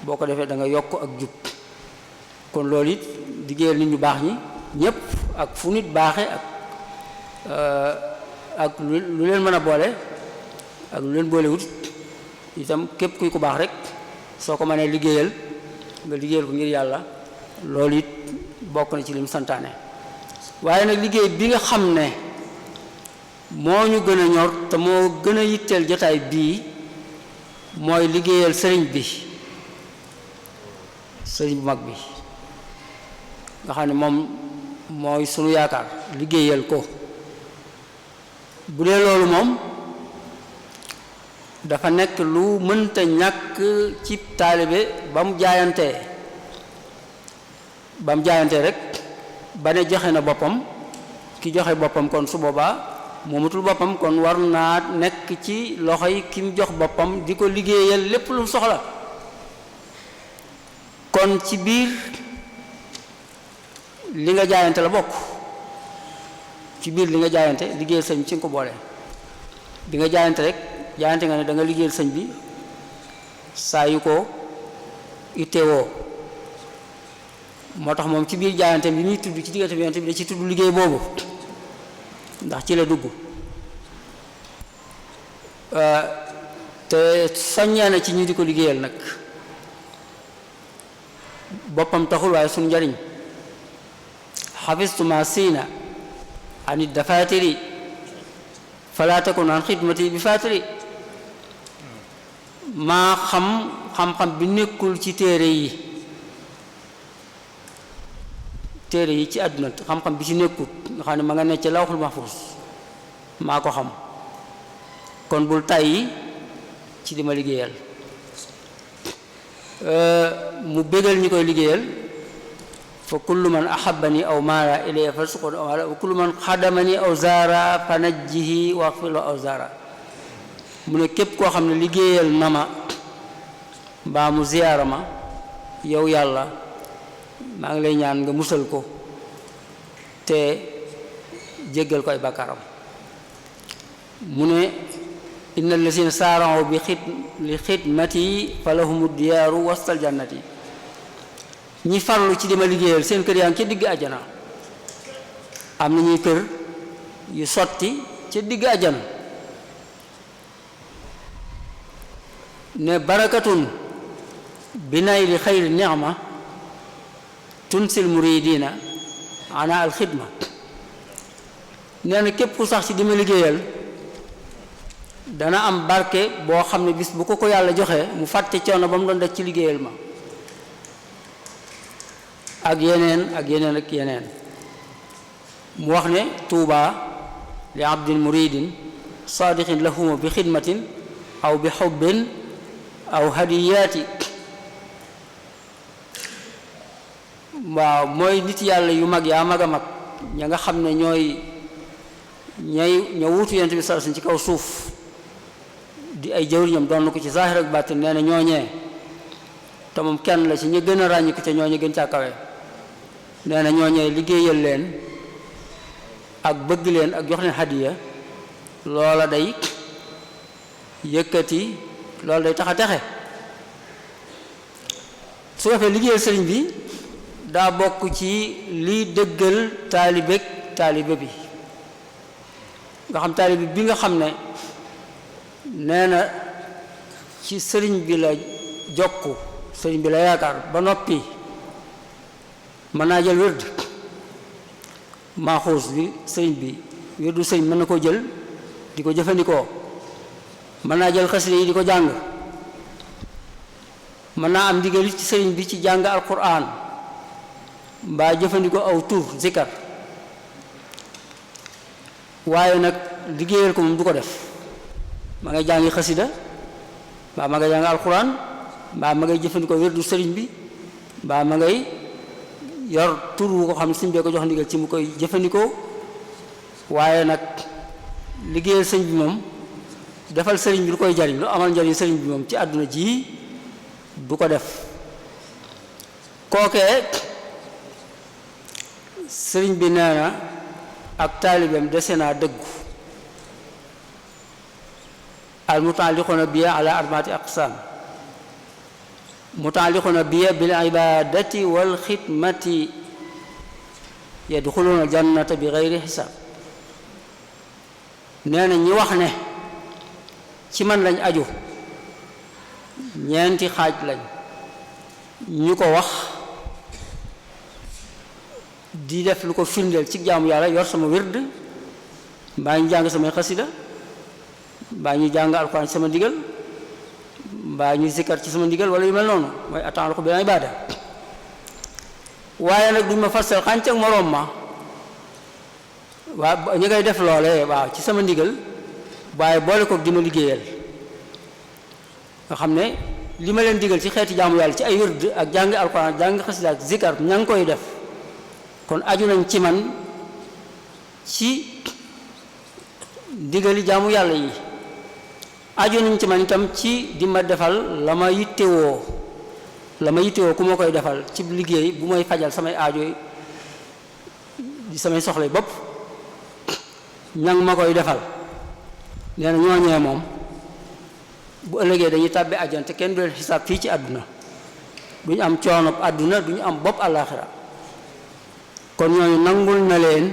boo ko defee da nga yokk ak jub kon loolu it liggéeyal nit ñu baax ñi ñépp ak fu nit baaxe ak lu leen mën a boole ak lu leen boolewut itam képp kuy ku baax rek soo ko mënee liggéeyal nga liggéeyal ko ngir yàlla loolu it bokk na ci lim santaane waaye nag liggéey bi nga xam ne moo ñu gën a ñor te moo gën a yitteel jotaay bii mooy liggéeyal sëriñ bi sëriñ bu mag bi nga xam ne moom mooy sunu yaakaar liggéeyal ko bu dee loolu moom dafa nekk lu mënta ñàkk ci taalibe ba mu jaayantee rek ba ne joxe na boppam ki joxe boppam kon su boobaa moomatul boppam kon war naa nekk ci loxoy ki mu jox boppam di ko liggéeyal lépp lu mu soxla kon ci biir li nga jaayante la bokk ci biir li nga jaayante liggéeyal sëñ bi ci nga ko boole bi nga jaayante rek jaayante nga ne da nga liggéeyal sëñ bi saa yu ko ittewoo moo tax moom ci biir jaayante bi muy tudd ci diggante bi yonent bi da ci tudd liggéey boobu ndax ci la dugg te soññee na ci ñu di ko liggéeyal nag boppam taxul waaye suñu njariñ xafistu ma siina ani dafatiri fala takun an xidmati bi fatiri maa xam-xam bi nekkul ci téere yi ci àdduna xam-xam bi ci nekkul nga xam ne ma nga nekk ci lawxul mahfuz maa ko xam kon bul tàyyi ci di ma liggéeyal mu bégal ñi koy liggéeyal fa kullu man ahabbani aw maala ilayya farsuqun aw maala wa kullu man xadamani aw zaara fa najjihi waxfir lahu aw zaara mu ne képp koo xam ne liggéeyal na ma mbaa mu ziyaara ma yow yàlla maa ngi lay ñaan nga musal ko te jéggal ko ay bàkkaaram mu ne inna allazina saara'u li xidmati fa lahumu diyaaru wastal jannati ñi farlu ci dima liggéeyal seen kër yaa ngi ca digg àjjana am na ñuy kër yu sotti ca digg àjjana ne barakatun bi nayli xayri ni'ma tunsil muridina ana al xidma nee na képp ku sax ci dima liggéeyal dana am barke boo xam ne bis bu ko yàlla joxe mu fàtte coono ba mu doon def ci liggéeyal ma ak yeneen mu wax ne tuuba li abdin muridin saadiqin lahuma bi xidmatin aw bi xubbin aw hadiyaati waaw mooy nit yàlla yu mag yaa mag a mag ña nga xam ne ña wuutu yonent bi sallallahu alayhi wasallam ci kaw suuf di ay jawriñam doon ko ci zaahir ak baatin nee na ñooñee te moom kenn la ci ñi gën a ràññiku te ñooñu gën caa kawe nee na ñooñee liggéeyal leen ak bëgg leen ak jox leen hadiya loola day yëkkati loolu day tax a texe su defee liggéeyal sëriñ bi daa bokk ci liy dëggal taalibe bi nga xam taalibe bi nga xam ne nee na ci sëriñ bi la jokku sëriñ bi la yaakaar ba noppi mën naa jël wérd maaxuus bi sëriñ bi wérdu sëriñ mën na koo jël di ko jëfandikoo mën naa jël xasida yi di ko jàng mën naa am ndigal ci sëriñ bi ci jàng alquran mbaa jëfandikoo aw tur zikar waaye nag liggéeyal ko moom du ko def ma ngay jàngi xasida mbaa ma ngay jàng alquran mbaa ma ngay jëfandikoo wérdu sëriñ bi mbaa ma ngay yor tur wu ko xam ne sëriñ bee ko jox ndigal ci mu koy jëfandikoo waaye nag liggéeyal sëriñ bi moom defal sëriñ bi lu koy jariñ lu amal njariñ sëriñ bi moom ci àdduna ji du ko def kookee sëriñ bi nee na ak taalibeem dese naa dëggu al mutaalliquna biya ala arbaati aqsaam mutaalliquna biya bil ibadati wal xidmati yadxuluuna jannata bi gayri xisaab nee na ñi wax ne ci man lañ aju ñeenti xaaj lañ ñu ko wax di def lu ko firndeel ci jaamu yàlla yor sama wird mbaa ñu jàng samay xasida mbaa ñu jàng alxuraan ci sama ndigal mbaa ñu zikkar ci sama ndigal wala yu mel noonu mooy ata'alluqu bil ibaada waaye nag duñ ma fassal xànc ak moroom ma waaw ñu ngay def loole waaw ci sama ndigal waaye boole ko di ma liggéeyal nga xam ne li ma leen digal ci xeeti jaamu yàlla ci ay wird ak jàng alxuraan jàng xasida ak zikkar ña ngi koy def kon aju nañ ci man ci ndigali jaamu yàlla yi aju nañ ci man itam ci di ma defal la ma yittewoo ku ma koy defal ci liggéey bu may fajal samay aajo di samay soxlay bopp ñang ma koy defal nee na ñooñee moom bu ëllëgee dañuy tàbbi àjjana te kenn du leen xisaab fii ci àdduna duñu am coono àdduna duñu am bopp àllaaxira kon ñooñu nangul na leen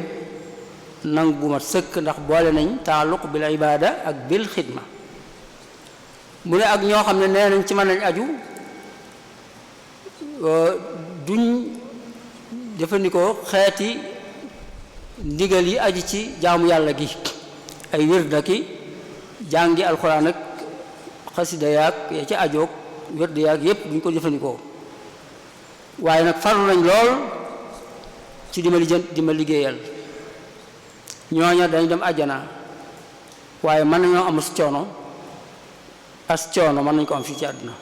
nangu bu mat sëkk ndax boole nañ taalluq bil ibaada ak bil xidma mu ne ak ñoo xam ne nee nañ ci mën nañ aju duñ jëfandikoo xeeti ndigal yi aju ci jaamu yàlla gi ay wird ki jàngi alxuraan ak xasida yaag ya ca ajoog wird yaag yépp duñ ko jëfandikoo waaye nag farlu nañ lool ci di ma liggéeyal ñooña dañ dem àjjana waaye mën nañoo am as coono mën nañ ko am fii ci àdduna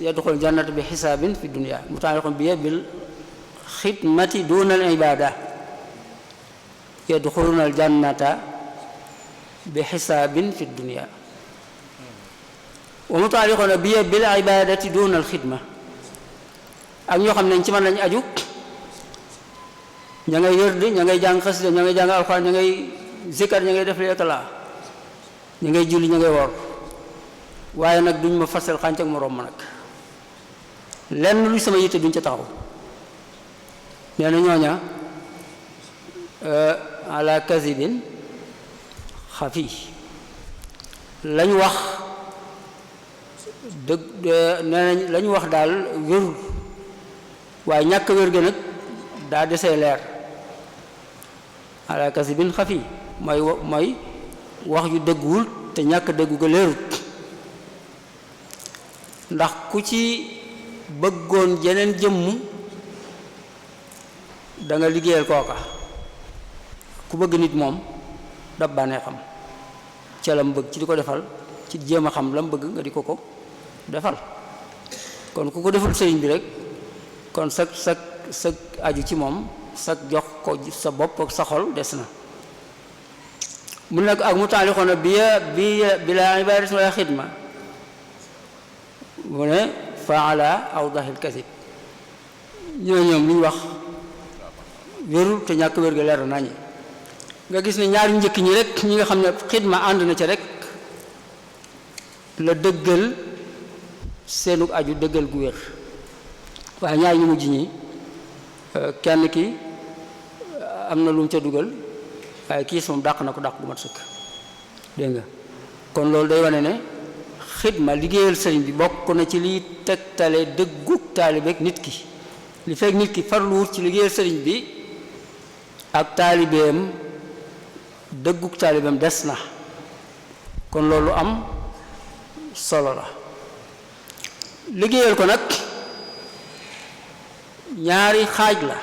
yadxul jannata bi xisaabin fi dunya mutaaliqun bi bil xidmati duna al ibada yadxuluna al jannata bi xisaabin fi dunya wa mutaaliquna bi bil ibadati duna al xidma ak ñoo xam ne ci man lañ aju ña ngay wérd ña ngay jàng xasida ña ngay jàng alxuraan ña ngay zikkar ña ngay def lekk la ña ngay julli ña ngay woor waaye nag duñ ma fasal xànc ak moroom ma nag lenn lu sama yitte duñ ca taxaw nee na ñooña ala kazibin xafi lañ wax dëgg nee nañ lañ wax daal wérul waaye ñàkk wér ga nag daa desee leer ala kasibin xafi mooy wax yu dëgguwul te ñàkk dëggu ga leerut ndax ku ci bëggoon jeneen jëmm da nga liggéeyal kooka ku bëgg nit moom dab bànnee xam ca la mu bëgg ci di ko defal ci jéem a xam la mu bëgg nga di ko defal kon ku ko deful sëriñ bi rek kon sa aju ci moom sa jox ko sa bopp ak sa xol des na mu nekk ak mu taalixoona bi la ibadati wala xidma mu ne faala awdahil kasib ñoom li ñu wax wérul te ñàkk wér ga leer nañu nga gis ne ñaari njëkk ñi rek ñi nga xam ne xidma ànd na ca rek la dëggal seenu aju dëggal gu wér waaye ñaar ñu mujj ñi kenn ki am na lu mu ca dugal waaye kiis moom dàq na ko dàq gu mat sëkk dégg nga kon loolu day wane ne xidma liggéeyal sëriñ bi bokk na ci liy tegtale dëggug taalibeek nit ki li fekk nit ki farluwut ci liggéeyal sëriñ bi ak taalibeem dëggug taalibeem des na kon loolu am solo la liggéeyal ko nag ñaari xaaj la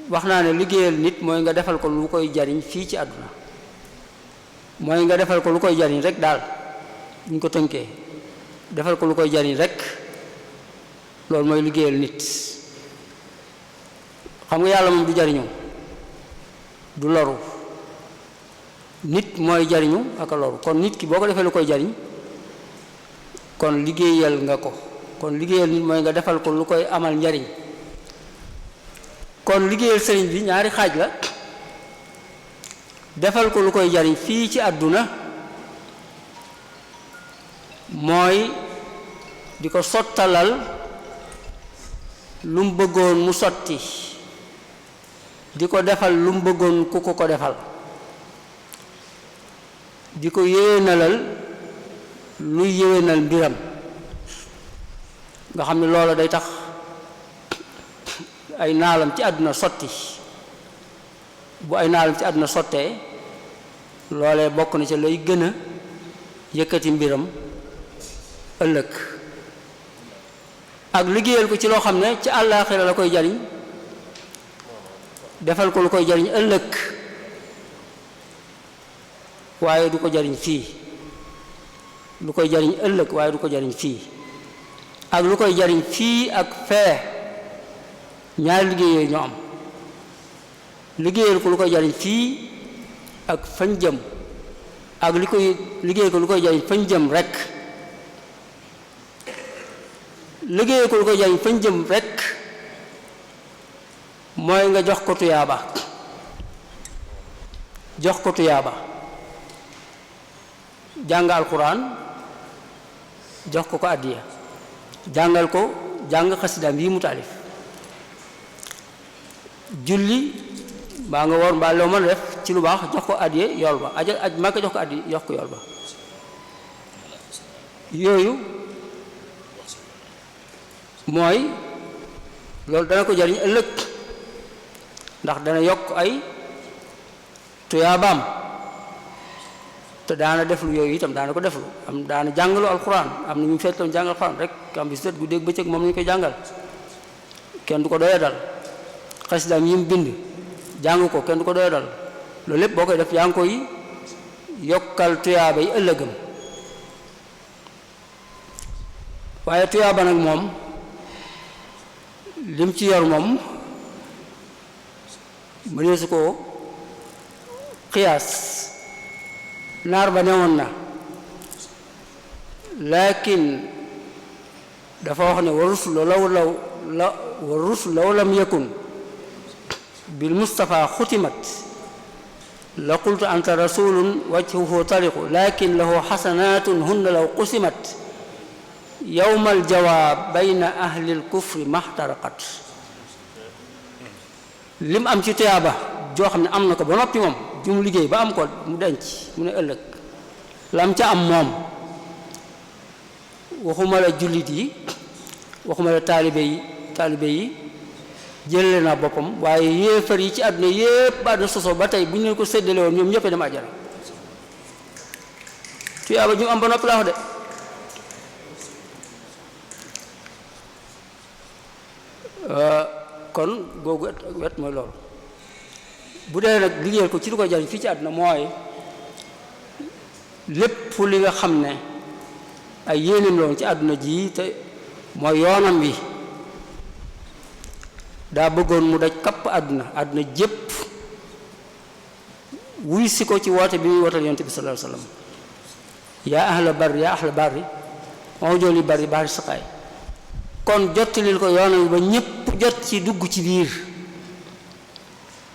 wax naa ne liggéeyal nit mooy nga defal ko lu koy jariñ fii ci àdduna mooy nga defal ko lu koy jariñ rek daal ñu ko tënkee defal ko lu koy jariñ rek loolu mooy liggéeyal nit xam nga yàlla moom du jariñu du loru nit mooy jariñu ak a loru kon nit ki boo ko defee lu koy jariñ kon liggéeyal nga ko kon liggéeyal nit mooy nga defal ko lu koy amal njariñ kon liggéeyal sëriñ bi ñaari xaaj la defal ko lu koy jariñ fii ci àdduna mooy di ko sottalal lu mu bëggoon mu sotti di ko defal lu mu bëggoon ku ko defal di ko yéwénalal luy yéwénal mbiram nga xam ne loola day tax ay naalam ci àdduna sotti bu ay naalam ci àdduna sottee loolee bokk na ci lay gën a yëkkati mbiram ëllëg ak liggéeyal ko ci loo xam ne ci àllaaxira la koy jariñ defal ko lu koy jariñ ëllëg waaye du ko jariñ fii lu koy jariñ ëllëg waaye du ko jariñ fii ak lu koy jariñ fii ak fee ñaari liggéey yooyu ñoo am liggéeyal ko lu koy jariñ fii ak fañ jëm ak li koy liggéeyal ko lu koy jariñ fañ jëm rek liggéeyal ko lu koy jariñ fañ jëm rek mooy nga jox ko tuyaaba jàng alxuraan jox ko àddiya jàngal ko jàng xasidaam yi mu taalif julli mbaa nga woor mbaa loo mën a def ci lu baax jox ko àddiya yool ba aj maa ko jox ko àddiya jox ko yool ba yooyu mooy loolu dana ko jariñ ëllëg ndax dana yokk ay tuyaabaam te daana deflu yooyu itam daana ko deflu am daana jàngalu alxuraan am na ñu feetoon jàngal alxuraan rek am bis bu dégg bëccëg moom lañu koy jàngal kenn du ko doya dal xasidaam yi mu bind jàng ko kenn du ko doya dal loolu lépp boo koy def yaa ngi koy yokkal tuyaaba yi ëllëgam waaye tuyaaba nag moom lim ci yor moom mënee su ko xiyaas naar ba newoon na laakin dafa wax ne wa rusul law lam yakun bil mustafa xutimat la qultu anta rasulun wajhuhu tariqu lakin lahu xasanatun hunna law qusimat yawmal jawaab bayna ahlil kufri maxtaraqat lim am ci tuyaaba joo xam ne am na ko ba noppi moom ju mu liggéey ba am ko mu denc mu ne ëllëg lam ca am moom waxuma la jullit yi waxuma la taalibe yi jëlle na boppam waaye yéefar yi ci àdduna yépp ba àdduna sosoo ba tey bu ñu leen ko séddale woon ñoom ñëpp dem àjjana tuyaaba ju mu am ba noppi laa wax de kon googu wet mooy loolu bu dee nag liggéeyal ko ci lu ko jariñ fii ci àdduna mooy lépp li nga xam ne ay yéeneem loon ci àdduna ji te mooy yoonam wi daa bëggoon mu daj kapp àdduna jépp wuy si ko ci woote bi muy wootal yonent bi sallallahu alayhi wasallam yaa ahla barri moo jooli bari bari saqaay kon jottalil ko yoonam wi ba ñépp jot ci dugg ci biir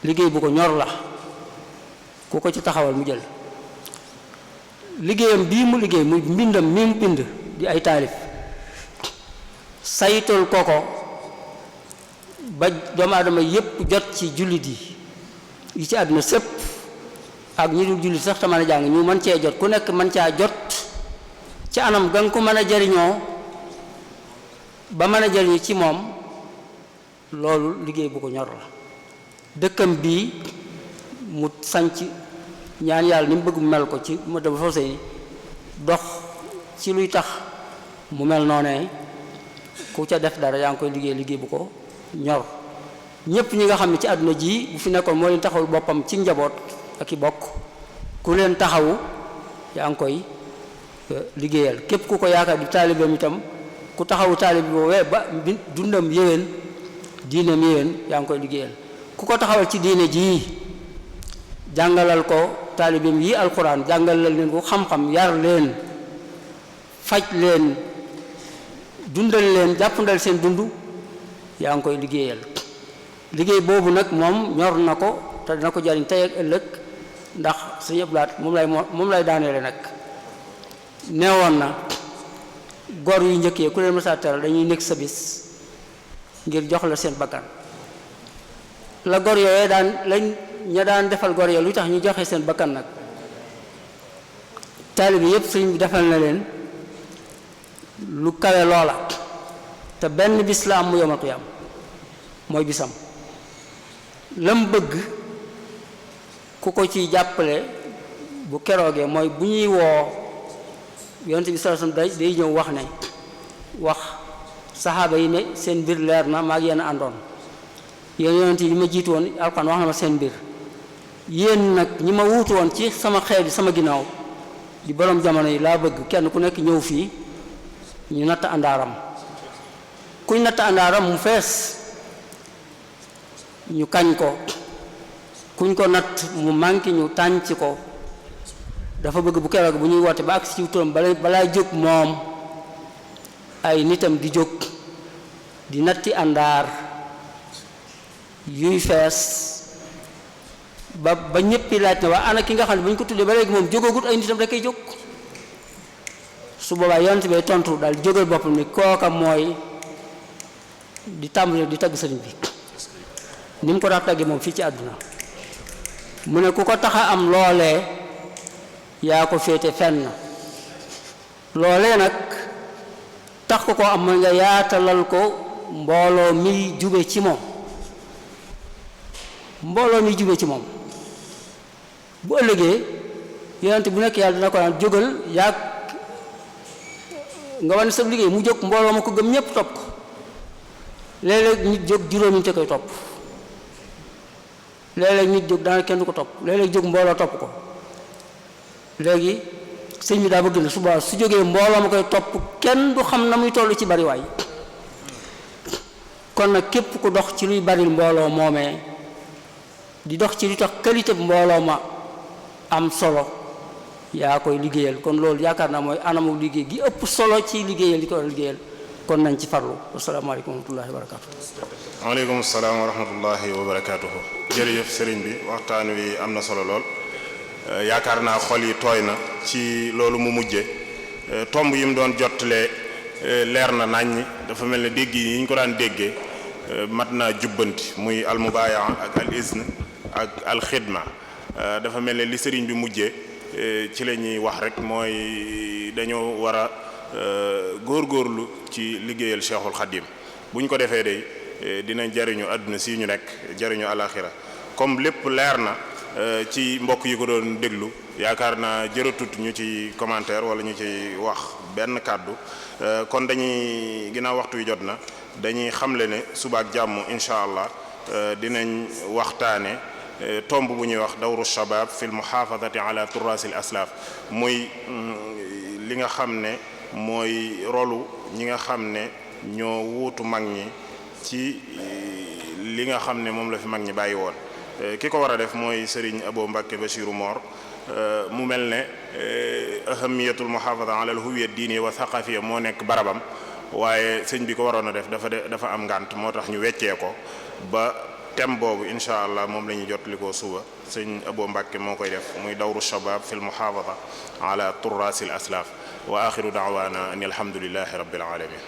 liggéey bu ko ñor la ku ko ci taxawal mu jël liggéeyam bii mu liggéey muy mbindam mi mu bind di ay taalif saytul ko ba doomu aadama yépp jot ci jullit yi ci àdduna sépp ak ñi dul jullit sax te mën a jàng ñu mën cee jot ku nekk mën caa jot ci anam ga nga ko mën a jariñoo ba mën a jariñu ci moom loolu liggéey bu ko ñor la dëkkam bii mu sanc ñaan yàlla ni mu bëgg mu mel ko ci mu dafa fawse ni dox ci luy tax mu mel noonee ku ca def dara yaa ngi koy liggéey bu ko ñor ñépp ñi nga xam ne ci àdduna ji bu fi nekkoon moo leen taxawul boppam ci njaboot ak i bokk ku leen taxawu yaa ngi koy liggéeyal képp ku ko yaakaar di taalibeem itam ku taxawu taalibe boobee ba dundam yéwén diineem yéwén yaa ngi koy liggéeyal ku ko taxawal ci diine ji jàngalal ko taalibeem yi alxuraan jàngalal leen ko xam-xam yar leen faj leen dundal leen jàppandal seen dund yaa ngi koy liggéeyal liggéey boobu nag moom ñor na ko te dina ko jariñ tey ak ëllëg ndax suñu ëblaat moom lay daaneele nag neewoon na gor yu njëkkee ku leen mësa teral dañuy nekk sa bis ngir jox la seen bakkan la gor yooyee ña daan defal gor ya lu tax ñu joxe seen bakkan nag taalibe yépp sëriñ bi defal na leen lu kawe loola te benn bis la am mu yawmal qiyaam mooy bisam lam bëgg ku ko ci jàppale bu keroogee mooy bu ñuy woo yonent bi sallallahu alayhi wasallam day ñëw wax saxaaba yi ne seen mbir leer na maa ngi yéen a àndoon yéen yonent yi ma jiitu woon Alxuraan wax na ma seen mbir yéen nag ñi ma wuutu woon ci sama xeet bi sama ginnaaw di borom jamono yi laa bëgg kenn ku nekk ñëw fii ñu natt àndaaram kuñ natt àndaaram mu fees ñu kañ ko kuñ ko natt mu manqué ñu tànc ko dafa bëgg bu keroog bu ñuy woote ba agsi ci turam balaa jóg moom ay nitam di jóg di natti àndaar yuy fees ba ñëppi laaj na waa ana ki nga xam ne bu ñu ko tuddee ba léegi moom jógagut ay nitam rek ay jóg su boobaa yonent bi tontu daal jógal boppam ni kooka mooy di tàmbali di tagg sëriñ bi ni mu ko daa taggee moom fii ci àdduna mu ne ku ko tax a am loolee yaa ko féete fenn loolee nag tax ko am mooy nga yaatalal ko mbooloo mi jube ci moom mbooloo mi jubee ci moom. bu ëllëgee yonent bu nekk yàlla dina ko naan jógal yaag nga wane sa liggéey mu jóg mbooloo ma ko gëm ñëpp topp ko léeg-léeg nit jóg juróomi ca koy topp léeg-léeg nit jóg daanaka kenn du ko topp léeg-léeg jóg mbooloo topp ko léegi sëñ bi daa bëgg na suba su jógee mbooloo ma koy topp kenn du xam na muy toll ci bariwaay kon nag képp ku dox ci luy baril mbooloo moomee di dox ci lu tax qualité bu mbooloo ma am solo yaa koy liggéeyal kon loolu yaakaar naa mooy anamu liggéey gi ëpp solo ci liggéeyal li ko war a liggéeyal kon nañ ci farlu asalaamaaleykum wa rahmatullahi wa barakaatu. waaleykum salaam wa rahmatullahi wa barakaatuhu. jërëjëf sëriñ bi waxtaan wi am na solo lool yaakaar naa xol yi tooy na ci loolu mu mujje tomb yi mu doon jottalee leer na naññ dafa mel ne dégg yi ñu ko daan déggee mat naa jubbanti muy almubaaya ak al izn ak al xidma dafa mel ne li sëriñ bi mujjee ci la ñuy wax rek mooy dañoo war a góorgóorlu ci liggéeyal Cheikhul Khadim bu ñu ko defee day dinañ jariñu àdduna si ñu nekk jariñu alaxira comme lépp leer na ci mbokk yi ko doon déglu yaakaar naa jëratut ñu ci commentaire wala ñu ci wax benn kàddu kon dañuy ginnaaw waxtu wi jot na dañuy xamle ne suba ak jàmm incha allah dinañ waxtaane tomb bu ñuy wax dawru shabab fi l muhafadati ala turasil aslaf muy li nga xam ne mooy rolu ñi nga xam ne ñoo wuutu mag ñi ci li nga xam ne moom la fi mag ñi bàyyi woon ki ko war a def mooy Serigne Abo Mbacké Bachirou Mor mu mel ne ahamiyatul muhafada ala al huwiya diiniya wa thaqafiya moo nekk barabam waaye sëñ bi ko waroon a def dafa am ngànt moo tax ñu weccee ko ba thème boobu incha allah moom la ñuy jotali ko suba sëñ Abo Mbacké moo koy def muy dawru shabab fi l muhafada ala turrasil aslaf wa axiru daawana an alhamdulillahi rabbil alamin